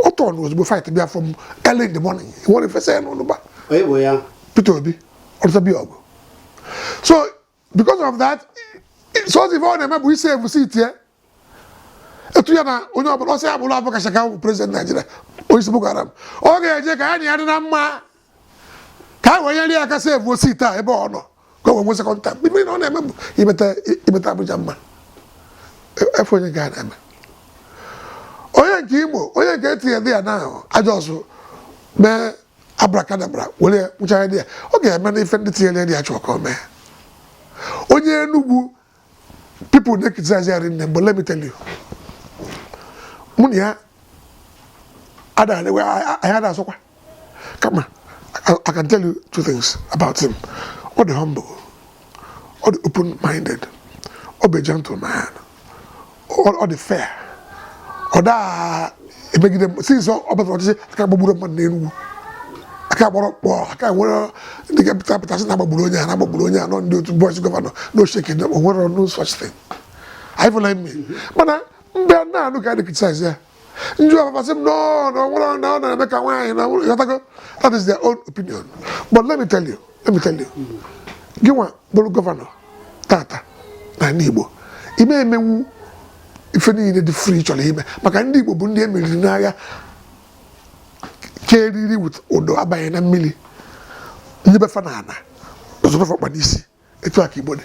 Speaker 2: ọ tọọ ozugbo fight bịa from early in the morning. Nwere fesa ya n'ụlọ.
Speaker 1: Onye bụ ya?
Speaker 2: Peter Obi ọrụta ọgụ. So because of that, so ife ọ na-eme bụ ise seat ya. Etu ya na onye ọbụla ọsọ ya bụrụ Abubakar Shekau bụ president Nigeria, onye isi Boko Haram, ọ ga-eje ka ya na ya dị na mma, ka a wee nyere ya aka save seat a ebe ọ nọ, ka o wee nwee second term. Ife na ọ na-eme bụ imeta Abuja mma. Efe onye nke a na-eme, onye nke Imo, onye nke etinye dị ya na aja ọsụ mee abracadabra were kpụchara dị ya, ọ ga-eme na ife ndị tinyere dị ya chọrọ ka o mee. Onye Enugu, people na-criticize ya rinne, but let me tell you, mụ na ya ada anyị ada asọkwa. Kama I can tell you two things about him: ọ dị humble, ọ dị open minded, ọ bụ a gentleman, ọ dị fair, ọ daa emegide m. Since ọ batara ọchịchị, aka gbagburu mmadụ n'Enugwu, aka gbọrọ kpọọ, aka nwere ndị ga-apụta pụta sị na agbagburu onye a, na agbagburu onye a nọ ndị otu boys governor no shaking. O nwere no such thing. Anyị fụla ime, mana mgbe na-anụ ka a criticize ya, njụ ọpapa sị m no, na ọ nwere na ọ na-eme ka nwaanyị na ịghọtago. That is their own opinion, but let me tell you, let me tell you, gị nwa bụrụ governor tata na ndị Igbo, ime emenwu ife niile dị free chọrọ ime, maka ndị Igbo bụ ndị e meriri n'agha ka eriri with ụdọ abanye na mmiri ndị befa na ana ọzọrọfa kpa n'isi. Etu a ka Igbo dị.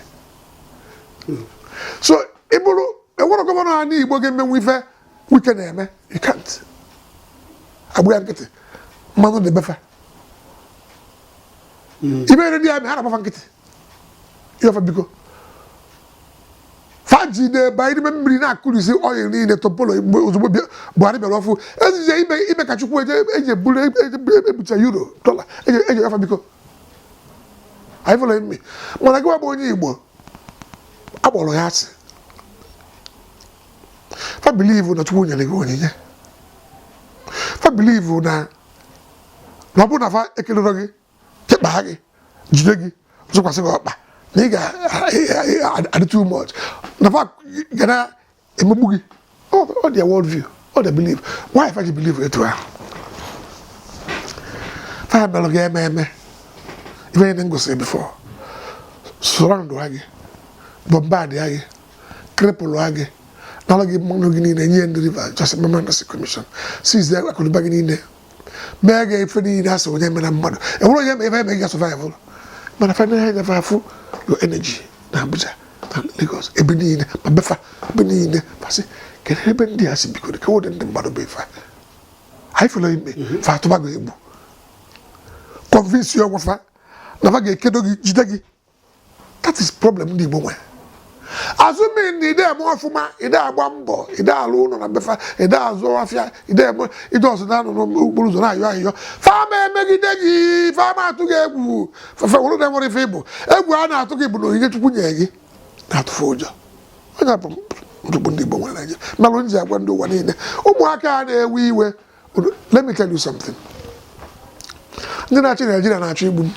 Speaker 2: So ị bụrụ enwere governor ha n'Igbo ga-emenwu ife Wike na-eme, you can't. Agbụ ya nkịtị, mmanụ dị befa ibe ndị ya ha na-agbafa nkịtị. Ịọfa biko fajide banye n'ime mmiri na-akụrisi oil niile topolo. Ozugbo Buhari bịara ọfụ ejije ime ime ka Chukwu eje eji eburu eji ebucha euro, dollar, eji eji ọfa biko. Anyị fụrụ mme, mana gị bụ onye Igbo akpọrọ ya asị. Fa believe na Chukwu nyere gị onyinye. Fa believe na ọ bụrụ na fa ekelere gị, kekpaa gị, jide gị, zụkwasị gị ọkpa, na ị ga-adị too much, na fa ga na-emegbu gị. All their world view, all their belief. Why fa ji believe etu ahụ? Fa melụ gị eme eme ife niile m gosiri before, surround ha gị, bombard ha gị, cripple ha gị, nara gị mmanụ gị niile, nye ndị Rivers Just Mama Commission, seize akụnụba gị niile, mee gị ife niile asị onye mere mmadụ enwere onye ma ife eme gị ga survive. Mana fa anya fa afụ your energy na Abuja na Lagos, ebe niile, ma befa ebe niile, fasị kedu ebe ndị a si bikoro ka ụdị ndị mmadụ bụ ife a? Anyị fụrụ ime fa atụba gị egwu, convince ya ọgwa fa na fa ga-ekedo gị, jide gị. That is problem ndị Igbo nwere. Azụmi na ide eme ọfụma, ide agba mbọ, ide alụ ụlọ na befa, ide azụ afịa, ide eme ide ọzọ na-anọ n'okporo ụzọ na-ayọ ahịhịọ, fama emegide gị, fama atụ gị egwu. Fafa wụrụ na enwere ife ịbụ egwu a na-atụ gị bụ na onyinye Chukwu nyere gị na-atụfu ụjọ. Onye bụ nsogbu ndị Igbo nwere Naịjirịa melụ m ji agwa ndị ụwa niile, ụmụaka a na-ewe iwe. Let me tell you something: ndị na-achị Naijiria na-achọ igbu m,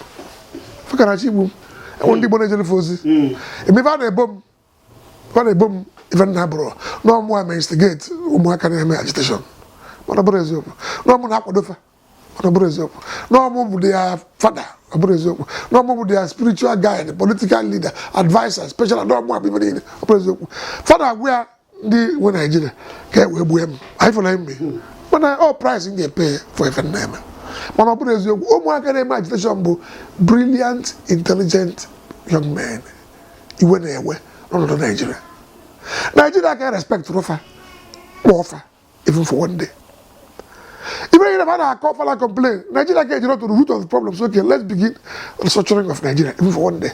Speaker 2: faka na-achọ igbu m. Enwe ndị Igbo na-ejere ozi eme ife a na-ebo m, ife a na-ebo m, ife nna bụrụ na ọmụ a instigate ụmụaka na-eme agitation, mana ọ bụrụ eziokwu na ọmụ na-akwado fa, mana ọ bụrụ eziokwu na ọmụ bụ their father, ọ bụrụ eziokwu na ọmụ bụ their spiritual guide, political leader, adviser, special, na ọmụ abụ ife niile, ọ bụrụ eziokwu. Fada agwa ya ndị nwe Naijiria ka e wee gbuo m. Anyị fụrụ mme, mana ọ price m ga-epay for ife nna eme, mana ọ bụrụ eziokwu. Ụmụaka na-eme agitation bụ brilliant, intelligent young men. Iwe na-ewe n'ọnọdụ Naijiria. Naijiria ka respect rụfa kpọọ fa even for one day. Even if I na-akọ fala complain, Nigeria ka ejiri to the root of the problem. So okay, let's begin restructuring of Nigeria even for one day.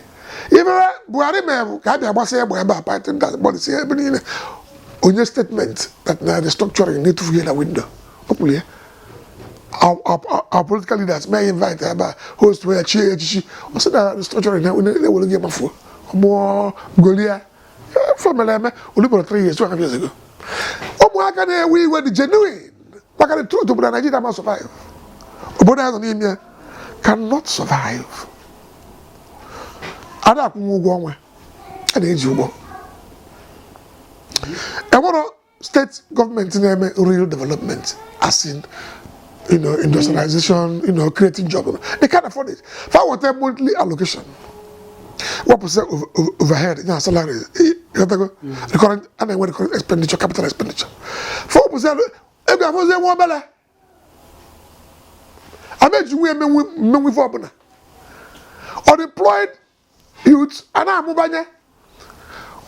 Speaker 2: Ife Buhari mere bụ ka a bịa gbasa egbe ebe a, python dance bọdịsi ebe niile, onye statement that na restructuring na-etufu na window ọ pụrụ ya. Our political leaders may invite ebe a, host wee chie ya echichi, ọ sị na restructuring na-ewere gị mafuo ọmụọ golia fọmere eme oluboro 3 years, 2.5 years ago. Ụmụaka na-ewe iwe dị genuine, maka the truth bụ na Nigeria ma survive. Obodo anyị nọ n'ime ya cannot survive. A na-akwụnwe ụgwọ ọnwa, a na-eji ụgwọ. Enwero steeti gọọmenti na-eme real development, as in industrialization, creating jobs. They can't afford it. Fa weta monthly allocation, wepụsị overhead ya, salary, ịghọtago, recurrent a na-enwe, recurrent expenditure, capital expenditure. Fa wepụsị ego afọzi enwe obere ama eji nwe emenwu ife ọbụla. Unemployed youth a na-amụbanye,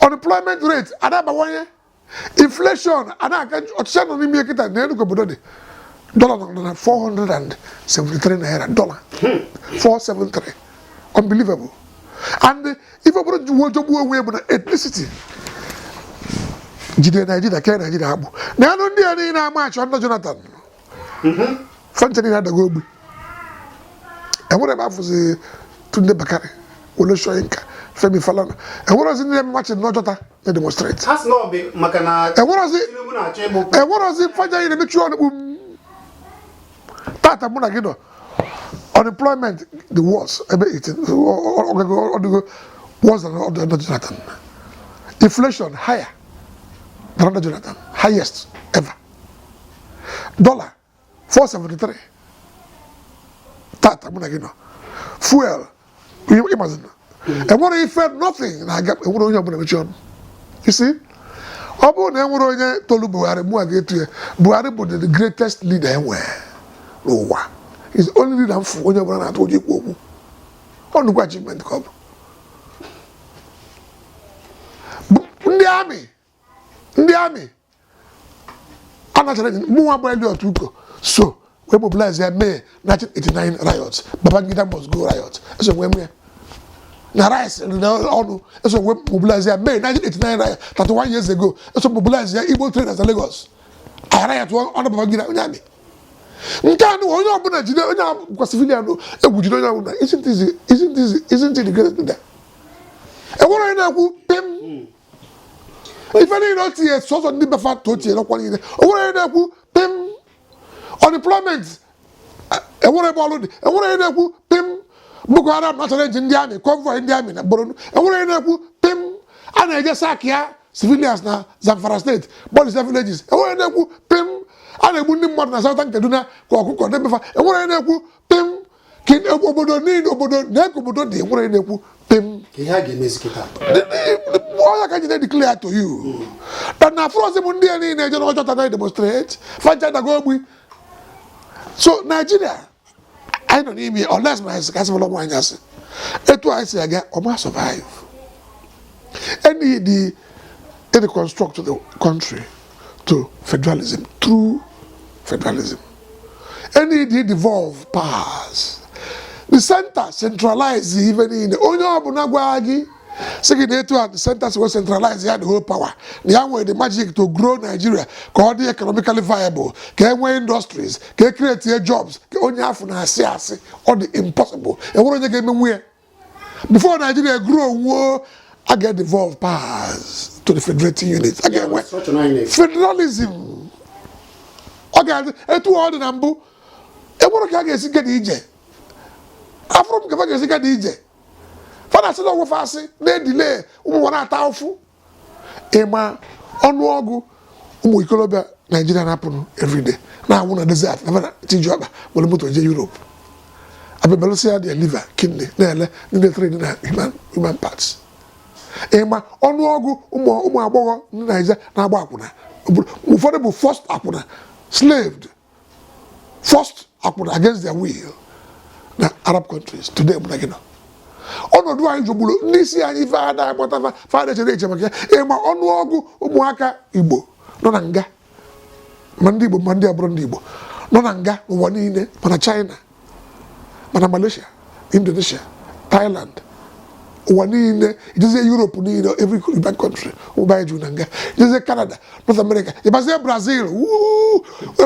Speaker 2: unemployment rate a na-abawanye. Inflation a na-aka ọchịchị nọ n'ime kịta na elu obodo dị. Dollar nọ na 473 naira, dollar 473, unbelievable. And ife obodo ji wuo jọgbuo onwe ya bụ na ethnicity jide Naijiria, kee Naijiria agbụ na anụ ndị a niile ama achọ ndị Jonathan fa ncha niile adago ogbi. Enwere ebe afụzi Tunde Bakare, Wole Soyinka, Femi Falana, enwerozi ndị na-eme n'Ọjọta na demonstrate.
Speaker 1: Ha sị na ọ bụ maka na
Speaker 2: enwerozi
Speaker 1: Tinubu na-achọ ịbụ
Speaker 2: enwerozi faja anyị na-emechi ọnụ kpum. Tata mụ na gị nọ, unemployment the worst ebe 18 ọdịgo worse than under Jonathan, inflation higher than under Jonathan, highest ever, dollar 473 tata mụ na gị nọ, fuel ịmazina, enwere ife, nothing na-aga. Enwere onye ọbụla emechi ọnụ. You see, ọ bụrụ na enwere onye tolu Buhari, mụ a ga-etu ya. Buhari bụ the greatest leader enwere n'ụwa. Is the only leader mfu onye ọbụla na-atụ ụjọ ikwu okwu. Ọ nnukwu achievement ka ọ bụ. Ndị army anachara mụnwa bụ Elliot Uko so wee mobilize ya May 1989 riots, Babangida must go riot. Eso wee mee na rice ọnụ, eso wee mobilize ya May 1989 riot 31 years ago. Eso mobilize ya Igbo traders na Lagos aghara ya tụọ ọnụ Babangida onye army. Nke a nụ, onye ọbụla jide onye bụkwa civilian, egwu jide onye ọbụla. Isn't it the greatest leader? Enwere onye na-ekwu pim ife niile o tinye, sọsọ ndị befa ka o tinye n'ọkwa niile. O nwere onye na-ekwu pim. Unemployment, enwere ebe ọrụ dị. Enwere onye na-ekwu pim. Boko Haram na challenge ndị army, convoy ndị army na Borno. Enwere onye na-ekwu pim. A na-eje sack ya civilians na Zamfara State, Bolisa villages. Enwere onye na-ekwu pim. A na-egbu ndị mmadụ na Southern Kaduna ka ọkụkọ na-emefa. Enwere onye na-ekwu pim. Ka obodo niile, obodo na-eke obodo dị, enwere onye na-ekwu pim.
Speaker 1: Ka ihe a ga-emezi kịta?
Speaker 2: Onye ka jide declare to you that na afrozi m ndị a niile eje n'Ọjọta na demonstrate, fa ncha dago ogbi. So Nigeria anyị nọ n'ime, unless ma anyị kasị fọlọ nwaanyị asị etu anyị si aga, ọma survive any the reconstruct the country to federalism, true federalism. Any the devolve powers, the center centralize ife niile. Onye ọbụla gwa gị sị gị na etu a the center si wee centralize ya the whole power, na ya nwere the magic to grow Nigeria ka ọ dị economically viable, ka e nwee industries, ka e create jobs, ka onye afọ na-asị asị. Ọ dị impossible. Enwere onye ga-emenwu ya before Nigeria grow nwuo. A ga-devolve powers to the federating unit. A ga-enwe
Speaker 1: structure anyị na-ekwu.
Speaker 2: Federalism ọ ga-adị etu ọ dị na mbụ. Enwere ka a ga-esi gada ije, afụrụ m ka fa ga-esi gada ije. Fa na-asị na ọgwụfa asị na-edile ụmụ nwa na-ata ụfụ. Ịma ọnụọgụ ụmụ ikolobịa Naijiria na-apụnụ everyday na-anwụ na desert na fana tiji ọkpa were moto jee Europe, abịabelụsị ya their liver, kidney, na-ele ndị trade na human parts. Ịma ọnụọgụ ụmụ agbọghọ ndị Naijiria na-agba akwụna? Ụfọdụ bụ first akwụna, slaved, first akwụna against their will na Arab countries today. Mụ na gị nọ ọnọdụ anyị jọgburu ndị isi anyị. Ife ada agbata fa echere eche maka ya. Ịma ọnụọgụ ụmụaka Igbo nọ na nga, ma ndị Igbo ma ndị abụrụ ndị Igbo nọ na nga n'ụwa niile, mana China, mana Malaysia, Indonesia, Thailand, ụwa niile, ijezie Europe niile, every European country, ụmụ anyị juru na nga. Ijezie Canada, North America, ịbazie Brazil, wuu,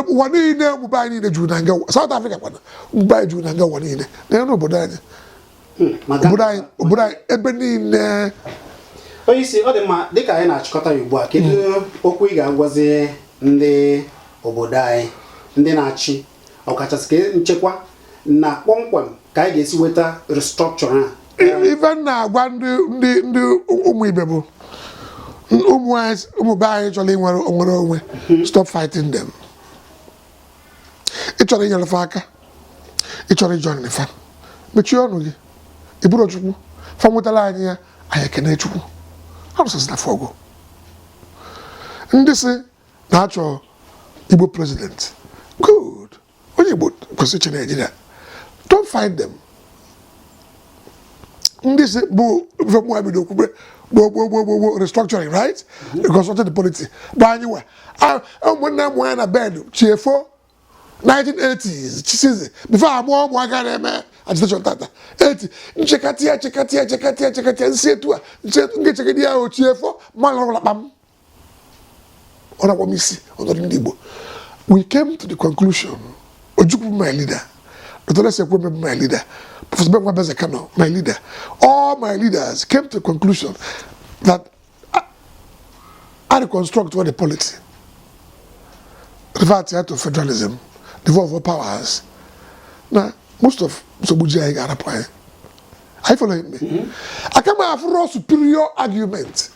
Speaker 2: ụwa niile, ụmụ anyị niile juru na nga. South Africa kwana, ụmụ anyị juru na nga ụwa niile. Na obodo anyị
Speaker 1: Maka
Speaker 2: obodo anyị ebe niile.
Speaker 1: Onye isi, ọ dị mma. Dịka anyị na-achịkọta ya ugbu a, kedu okwu ị ga-agwazi ndị obodo anyị, ndị na-achị, ọkachasị ka nchekwa na kpọmkwem ka anyị ga-esi weta restructure a?
Speaker 2: Ife m na-agwa ndị ụmụ ibe bụ ụmụ anyị, ụmụ be anyị chọrọ inwere onwere onwe, stop fighting them. Ị chọrọ inyere fa aka, ị chọrọ i join fa, mechie ọnụ gị. Ị bụrụ Chukwu fa nwetara anyị ya, anyị ekene Chukwu. Arụsasịna fa ọgụ. Ndị si na-achọ Igbo president, good. Onye Igbo kwesịrị ịchị Naijiria. Don't fight them. Ndị si bụ ife mụ bido kwube gboo gboo gboo gboo gboo, restructuring, right? Reconstructing the polity bụ anyị nwe. Ụmụnne m nwanyị na bed chiefo 1980s chisizi before amụọ ụmụaka na-eme agitation tata 80 nchekatịa chekatịa chekatịa chekatịa nsi etu a nche nke chekadị ya ochie fọ mmanụ ọbụla kpam ọ na-agwa m isi ọnọdụ ndị Igbo. We came to the conclusion, Ojukwu my leader, Dr. Ekwueme my leader, Professor Ben Nwabueze Kanu my leader, all my leaders came to the conclusion that I reconstruct what the polity, revert ya to federalism, devolve all powers, na most of nsogbu ji anyị ga-arapụ anyị. Are you following me? Aka m afụrọ superior argument.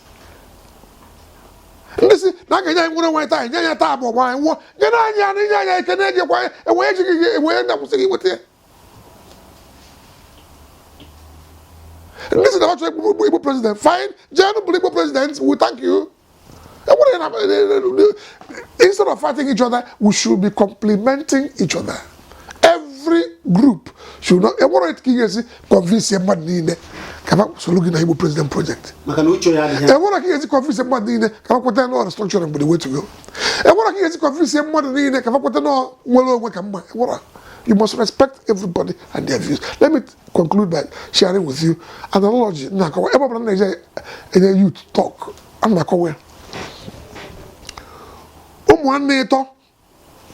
Speaker 2: Ndị si na a ga-enye anyị nwere onwe taa, nye anyị taa bụ ọgba anyị nwụọ, nyere anyị anụ, nye anyị eke na-ejekwa enwe ejighị gị enwe na-akwụsị gị nweta ya. Ndị si na ọchọ Igbo president, fine, jee bụrụ Igbo president, we thank you. Enwere na instead of fighting each other, we should be complementing each other. Every group should not, enwere ka ị ga-esi convince mmadụ niile ka ha soro gị na Igbo president project.
Speaker 1: Maka na uche ya adịghị.
Speaker 2: Enwere ka ị ga-esi convince mmadụ niile ka ha kweta na restructuring bụ the way to go. Enwere ka ị ga-esi convince mmadụ niile ka ha kweta na nwere onwe ka mma. Enwere. You must respect everybody and their views. Let me conclude by sharing with you an analogy. Na-akọwa ebe ọbụla m na-eje enye youth talk, ana m akọwa ya. Ụmụ nwanne ịtọ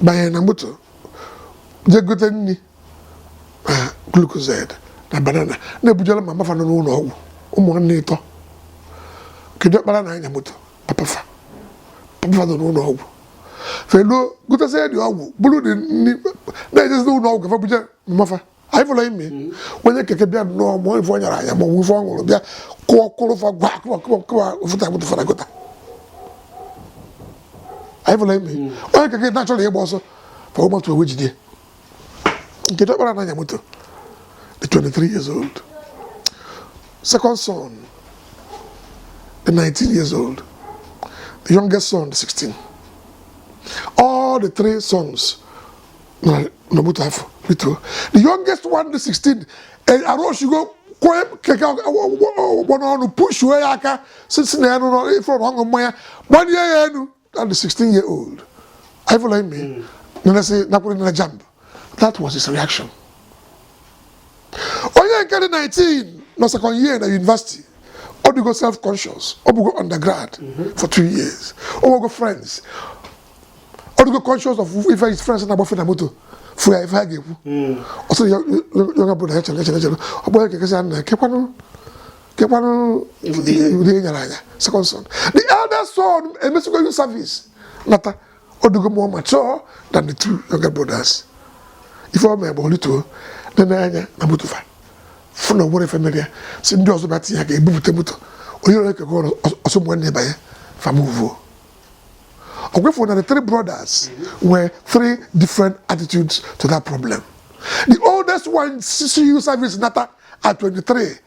Speaker 2: banyere na moto jee gote nri na Lucozade na banana na-ebujere mama fa nọ n'ụlọ ọgwụ. Ụmụ nwanne ịtọ, kedu ọkpara na-anya moto? Papa fa, papa fa nọ n'ụlọ ọgwụ. Feluo gotesie dị ọgwụ, bụrụ dị nri, na-ejezi n'ụlọ ọgwụ ka fa buje mama fa. Are you following me? Onye keke bịa nnọọ, ma ife ọ nyara anya ma ọ bụ ife ọ ṅụrụ, bịa kụọ kụrụ fa gwa kụwa kụwa kụwa fụta moto fara gota. Are you following me? Onye keke na-achọrọ ịgba ọsọ fa moto wee jide nke ọkpara na-anya moto, the 23 years old. Second son, the 19 years old. The youngest son, the 16. All the three sons na na moto afọ bito. The youngest one, the 16, arụshigo kwee keke ọgbọ n'ọnụ, pushuo ya aka si na ya nụrụ ife ọṅụ mmanya gbanye ya enu. And the 16 year old, are you following me? Nene sị nakwuru nene JAMB. That was his reaction. Onye nke dị 19 nọ second year na university. Ọ dịgo self conscious, ọ bụgo undergrad for 2 years, ọ nwego friends, ọ dịgo conscious of ife his friends na-agbafe na moto fụ ya, ife ha ga-ekwu. Ọ sịrị younger brother ya chere chere chere. Ọ bụ onye keke sị ya nna kekwanụ kekwanụ ụdị ihe nyere anya. Second son, the eldest son, emesigo youth service nata, ọ dịgo more mature than the two younger brothers. Ife ọ mere bụ olituo nene anya na moto fa, fụ na nwere ife mere ya, si ndị ọzọ bịa tinye aka ebupụta moto. Onye ọrụ ekeke ọrụ ọsọ nwanne banye famuvuo. Ọgwefu na the three brothers were three different attitudes to that problem. The oldest one CCU service nata at 23,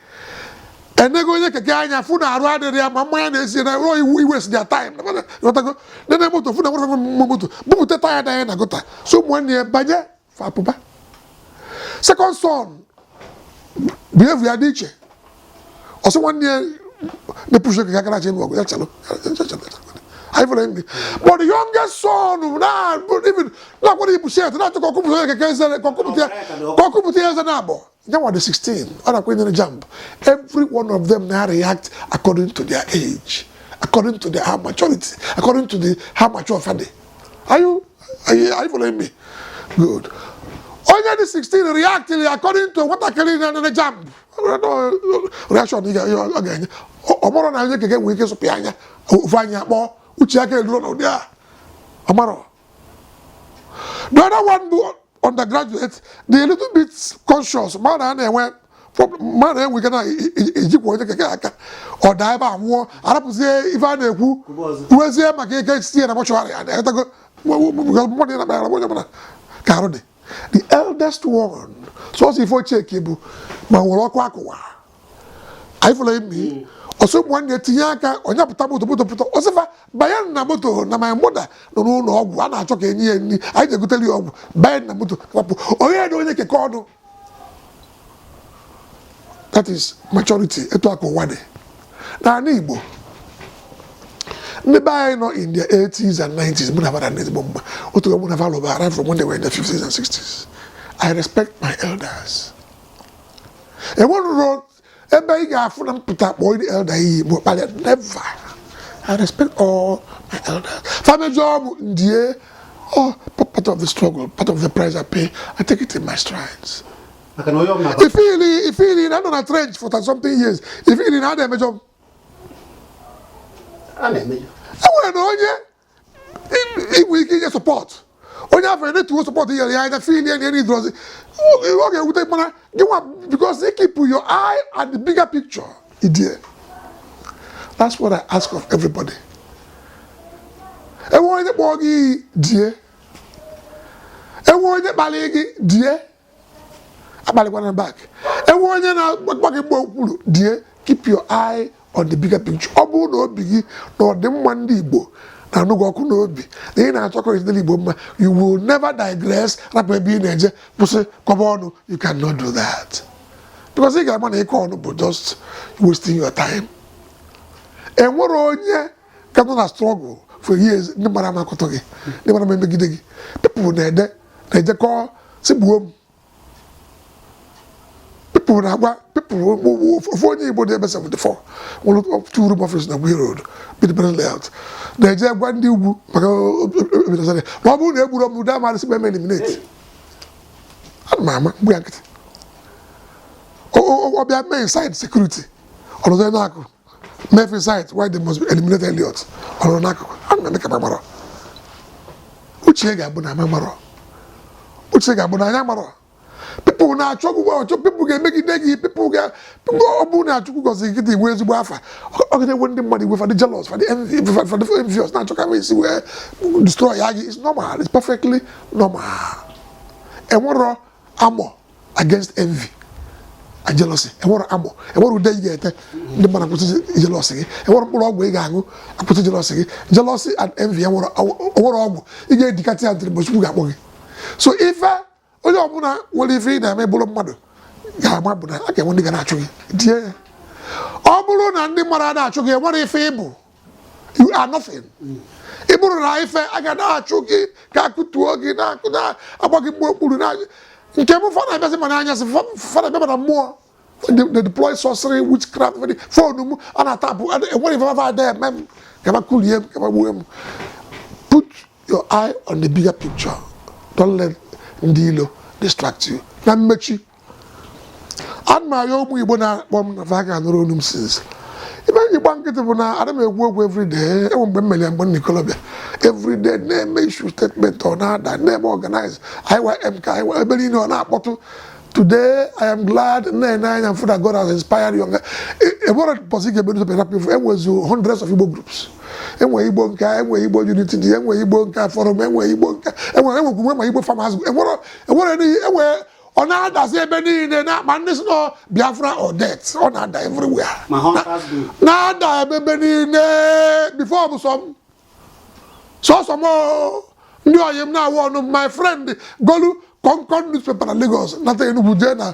Speaker 2: enego onye keke anya, fụ na arụ adịrị ya ma mmanya na-esi na ruo iwu iwe their time. Ghọtago? Nene moto, fụ na nwere moto bupụta taya danye na gota, so ụmụ nwanne ya banye fapụba. Second son behave ya dị iche. Ọsọ nwanne ya na-epush keke aka na-achọ ịnụ ọgụ ya chalụ. Are you following me? But the youngest son na even na-akwado ibu shirt na-achọ ka ọkụpụta onye keke eze, ka ọkụpụta ya, ka ọkụpụta ya eze na-abọ nyanwa dị 16, ọ na-akwa nyere JAMB. Every one of them now react according to their age, according to their maturity, according to the how mature fa dị. Are you following me? Good. Onye dị 16 react according to nwatakịrị na-anene JAMB reaction ọ ga-enye. Ọ bụrụ na onye keke nwere ike sụpụ ya anya ofu anya kpọọ uche aka eluro n'ụdị a, ọ marọ. The other one bụ undergraduate, dị a little bit conscious, ma na a na-enwe ma na enwe ike na-ejikwa onye keke aka, ọ daa ebe a nwụọ, arapụzie ife a na-ekwu wezie maka ike tinye na mortuary ya na-etago mmadụ na onye ọbụla ka arụ dị. The eldest one, sọsọ ife ochie ka bụ ma nwere ọkụ akụwa. Are you following me? Ọsọ ụmụ nwanne tinye aka, onye pụta moto, moto pụta, ọsịfa banye na moto na my mother nọ n'ụlọ ọgwụ, a na-achọ ka enye ya nri, anyị ga-egotere ya ọgwụ, banye na moto kapụ onye dị onye keke ọnụ. That That is maturity. Etu aka ụwa dị n'ala Igbo, ndị be anyị nọ in their 80s and 90s, mụ na fada ezigbo mgba otu mụ na fa lụba right from when they were in their 50s and 60s. I respect my elders. Enwerụrụ ebe ị ga-afụ na mpụta kpọọ ndị elder iyi ma kparịa. Never. I respect all my elders. Famejọ m ndie, oh, part of the struggle, part of the price I pay. I take it in my strides.
Speaker 1: Maka na onye ọbụla
Speaker 2: Ifeeli na nọ na trench for 30 something years, ifeeli na ada emejọ m.
Speaker 1: A na-emejọ.
Speaker 2: Enwere na onye inwe ike inye support, onye afọ enetuo support nyere ya anya feel ya na idrozi, ọ ga-ewute. Mana gị nwa, because you keep your eye at the bigger picture, idie. That's what I ask of everybody. Enwe onye kpọọ gị iyi, die. Enwe onye kpalị gị, die, akpalịkwana back. Enwe onye na-agba gị mgbe kwuru, die. Keep your eye on the bigger picture. Ọ bụrụ na obi gị na ọdịmma ndị Igbo na-anụ gị ọkụ n'obi, na ị na-achọ ka ndị Igbo mma, you will never digress, rapụ ebe ị na-eje, kwụsị kọba ọnụ. You cannot do that, because ị ga-ama na ịkọ ọnụ bụ just wasting your time. Enwere onye ka nọ na struggle for years, ndị mara amakọtọ gị, ndị mara emegide gị. People na-ede na-ejekọ si gbuo m. People na-agwa people. Ofu onye Igbo dị ebe 74 nwere two room office na Ogui Road, Independence Layout, na-eje gwa ndị ugwu maka ebidozara na ọ bụrụ na egburu m udo amarị sị m eliminate. Ana m ama mgbe ya nkịtị ọ bịa mee inside security ọnọdụ n'akụ mee inside why they must eliminate Elliot ọnọdụ n'akụkụ. Ana m eme ka m marọ. Uche ga-abụ na ama marọ, uche ga-abụ na anya marọ. People na-achọ gị ọchọ, people ga-emegide gị, people ga ọ bụrụ na Chukwu gọziri gị iwe ezigbo afa, ọ ga na-ewe ndị mmadụ iwe. Fadị jealous, fadị envy, fadị envious, na-achọ ka esi wee destroy ya gị. It's normal, it's perfectly normal. Enwerọ armor against envy and jealousy. Enwerọ armor, enwerọ ude ị ga-ete ndị mmadụ akwụsị jealousy gị. Enwerọ mkpụrụ ọgwụ ị ga-aṅụ akwụsị jealousy gị. Jealousy and envy, enwerọ ọgwụ ị ga-edikata ya ntịrị mgbe Chukwu ga-akpọ gị. So ife onye ọbụla nwere ife ị na-eme bụrụ mmadụ ga-ama bụ na a ga-enwe ndị ga na-achụ gị, die ya. Ọ bụrụ na ndị mmadụ a na-achụ gị, enwere ife ịbụ, you are nothing. Ị bụrụ na ife a ga na-achụ gị ka akụtuo gị, na-agba gị mgbe okpuru na nke m fa na-abịazi ma n'anyasị, fa na-abịa ma na mmụọ. They deploy sorcery, witchcraft. Phone m a na-atapụ. Enwere ife fa ada eme m ka ba kulie m, ka ba gbuo m. Put your eye on the bigger picture. Don't let ndị ilo distract you. Na mmechi, ana m ayọ ụmụ Igbo na-akpọ m na fa ga-anụrụ olu m. Since ibe anyị gba nkịtị bụ na ana m ekwu okwu everyday. Enwe mgbe m mere ya mgbe m n'ikolobịa, everyday na-eme issue statement, ọ na-ada, na-eme organize IYM ka IY ebe niile ọ na-akpọtụ. Today I am glad na-ene anya mfụ that God has inspired young. Enwere bọsị ga-eme newspaper rapụ ifu. Enwezu hundreds of Igbo groups. Enwe Igbo nke, enwe Igbo Unity dị, enwe Igbo nke forum, enwe Igbo nke, enwe enwekwu nwe ma Igbo farmers. Enwere enwe ọ na-adazi ebe niile na ma ndị si nọ Biafra or death. Ọ na-ada everywhere.
Speaker 1: Ma hunters group.
Speaker 2: Na-ada ebe niile. Before bụ sọ m, sọsọ m oo. Ndị oyi m na-awụ ọnụ. My friend golu Concord newspaper na Lagos, nata Enugu, jee na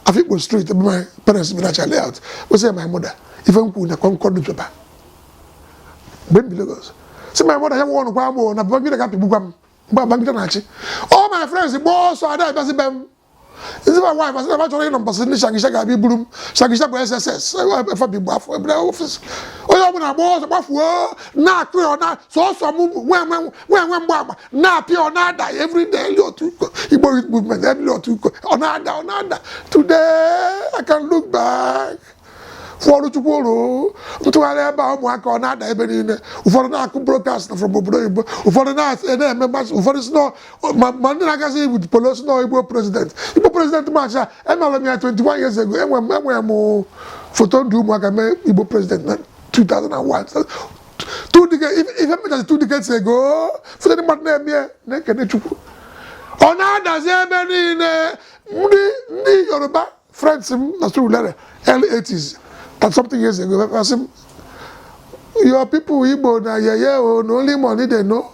Speaker 2: Afikpo Street ebe my parents bi na layout, wee my mother ife m kwuru na Concord newspaper mgbe m bi Lagos, si my mother ya nwe ọnụ kwa m o, na Babangida ga-apịgbukwa m mgbe Babangida na-achị. All my friends gbaa ọsọ, ada abịazi be m. Ndị my wife asị na ma chọrọ ịnọ mbọsị ndị shagisha ga-abịa iburu m. Shagisha bụ SSS efe Igbo afọ ebe office. Onye ọbụla gba ọsọ gbafuo, na-akụ ya ọ na sọsọ m nwe nwe nwe nwe mgbe agba na-apịa, ọ na-ada everyday. Elliot Uko, Igbo Youth Movement, Elliot Uko, ọ na-ada, ọ na-ada. Today I can look back fụọrụ Chukwu rụ ntụgharị ebe a, ụmụaka ọ na-ada ebe niile. Ụfọdụ na-akụ broadcast na from obodo oyibo, ụfọdụ na-eme mmasị, ụfọdụ si nọ ma ndị na-agazi with polo si nọ Igbo president, Igbo president march a emere m ya 21 years ago. Enwe m foto ndụ ụmụaka mee Igbo president na 2001, 2 decades. Ife mechasị 2 decades ago, foto ndị mmadụ na-eme ya, na-ekene Chukwu. Ọ na-adazi ebe niile. Ndị Yoruba friends m na Surulere, early 80s, and something years ago, asị m, "Your people Igbo na yeye o. Na only money they know,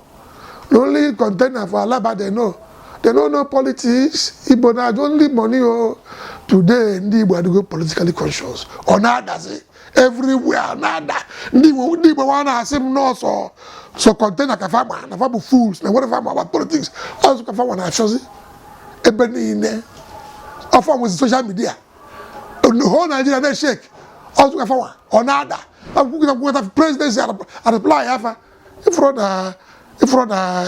Speaker 2: na only container for Alaba they know. They no know politics. Igbo na only money o." Today ndị Igbo adịgo politically conscious. Ọ na-adazi everywhere, na-ada. Ndị Igbo nwa na-asị m n'ọsọ so container ka fa ma na fa bụ fools na whatever ma about politics ọzọ ka fa nwa na-achọzi ebe niile. Ọfọ nwezi social media, whole Nigeria na-eshake ọzọ ka fa nwa. Ọ na-ada akwụkwọ presidency reply afa ifuru na ifuru na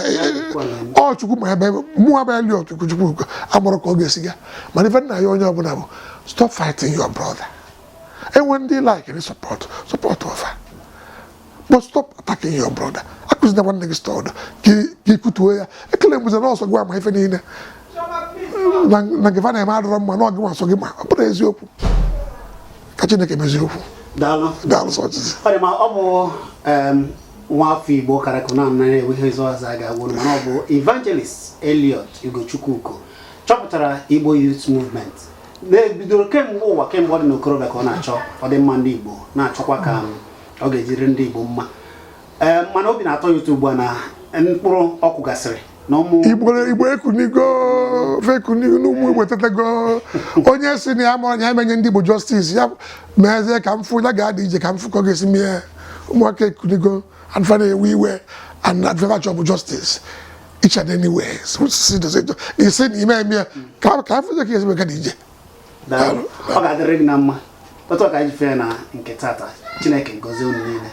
Speaker 2: ọ Chukwu ma ebe mụ abụ Elliot Chukwu amụrụ ka ọ ga-esi ga. Mana ife nna ya, onye ọbụla bụ stop fighting your brother. Enwe ndị like support, support ọfa, but stop attacking your brother. Akụzina nwanne gị stọd ka ikutuo ya. Ekele mbuze na ọsọ gị ama ife niile na nke fa na-eme adọrọ mma na ọ gị nwa sọ gị, ma ọ bụrụ eziokwu ka Chineke mezie okwu.
Speaker 1: Daalụ.
Speaker 2: Daalụ sọ ọchịchị.
Speaker 1: Ọ dị ma ọ bụ nwa afọ Igbo kara ka na na-enwe ihe ọzọ a ga-agwụ, mana ọ bụ Evangelist Elliot Ugochukwu Uko chọpụtara Igbo Youth Movement, na-ebidoro kemgbe ụwa, kemgbe ọ dị n'okorobịa ka ọ na-achọ ọdịmma ndị Igbo, na-achọkwa ka ọ ga-ejiri ndị Igbo mma. Ee, mana obi na-atọ ya ụtọ ugbu a na mkpụrụ ọ kụgasịrị na ụmụ
Speaker 2: Igbo ekunigo, fe ekunigo n'ụmụ Igbo tetego. Onye si na ya mụrụ ya emenye ndị Igbo justice, ya mezie ka mfụ ya ga-adị ije ka mfụ ka ọ ga-esi mee. Ụmụaka ekunigo and fa na-ewe iwe and adventure bụ justice each and anywhere. Isi na ime eme ya ka afọ ka esi meka dị ije.
Speaker 1: Daalụ. Ọ ga-adịrị gị na mma. Otu ọ ka anyị ji fee na nke tata. Chineke gọzie unu niile.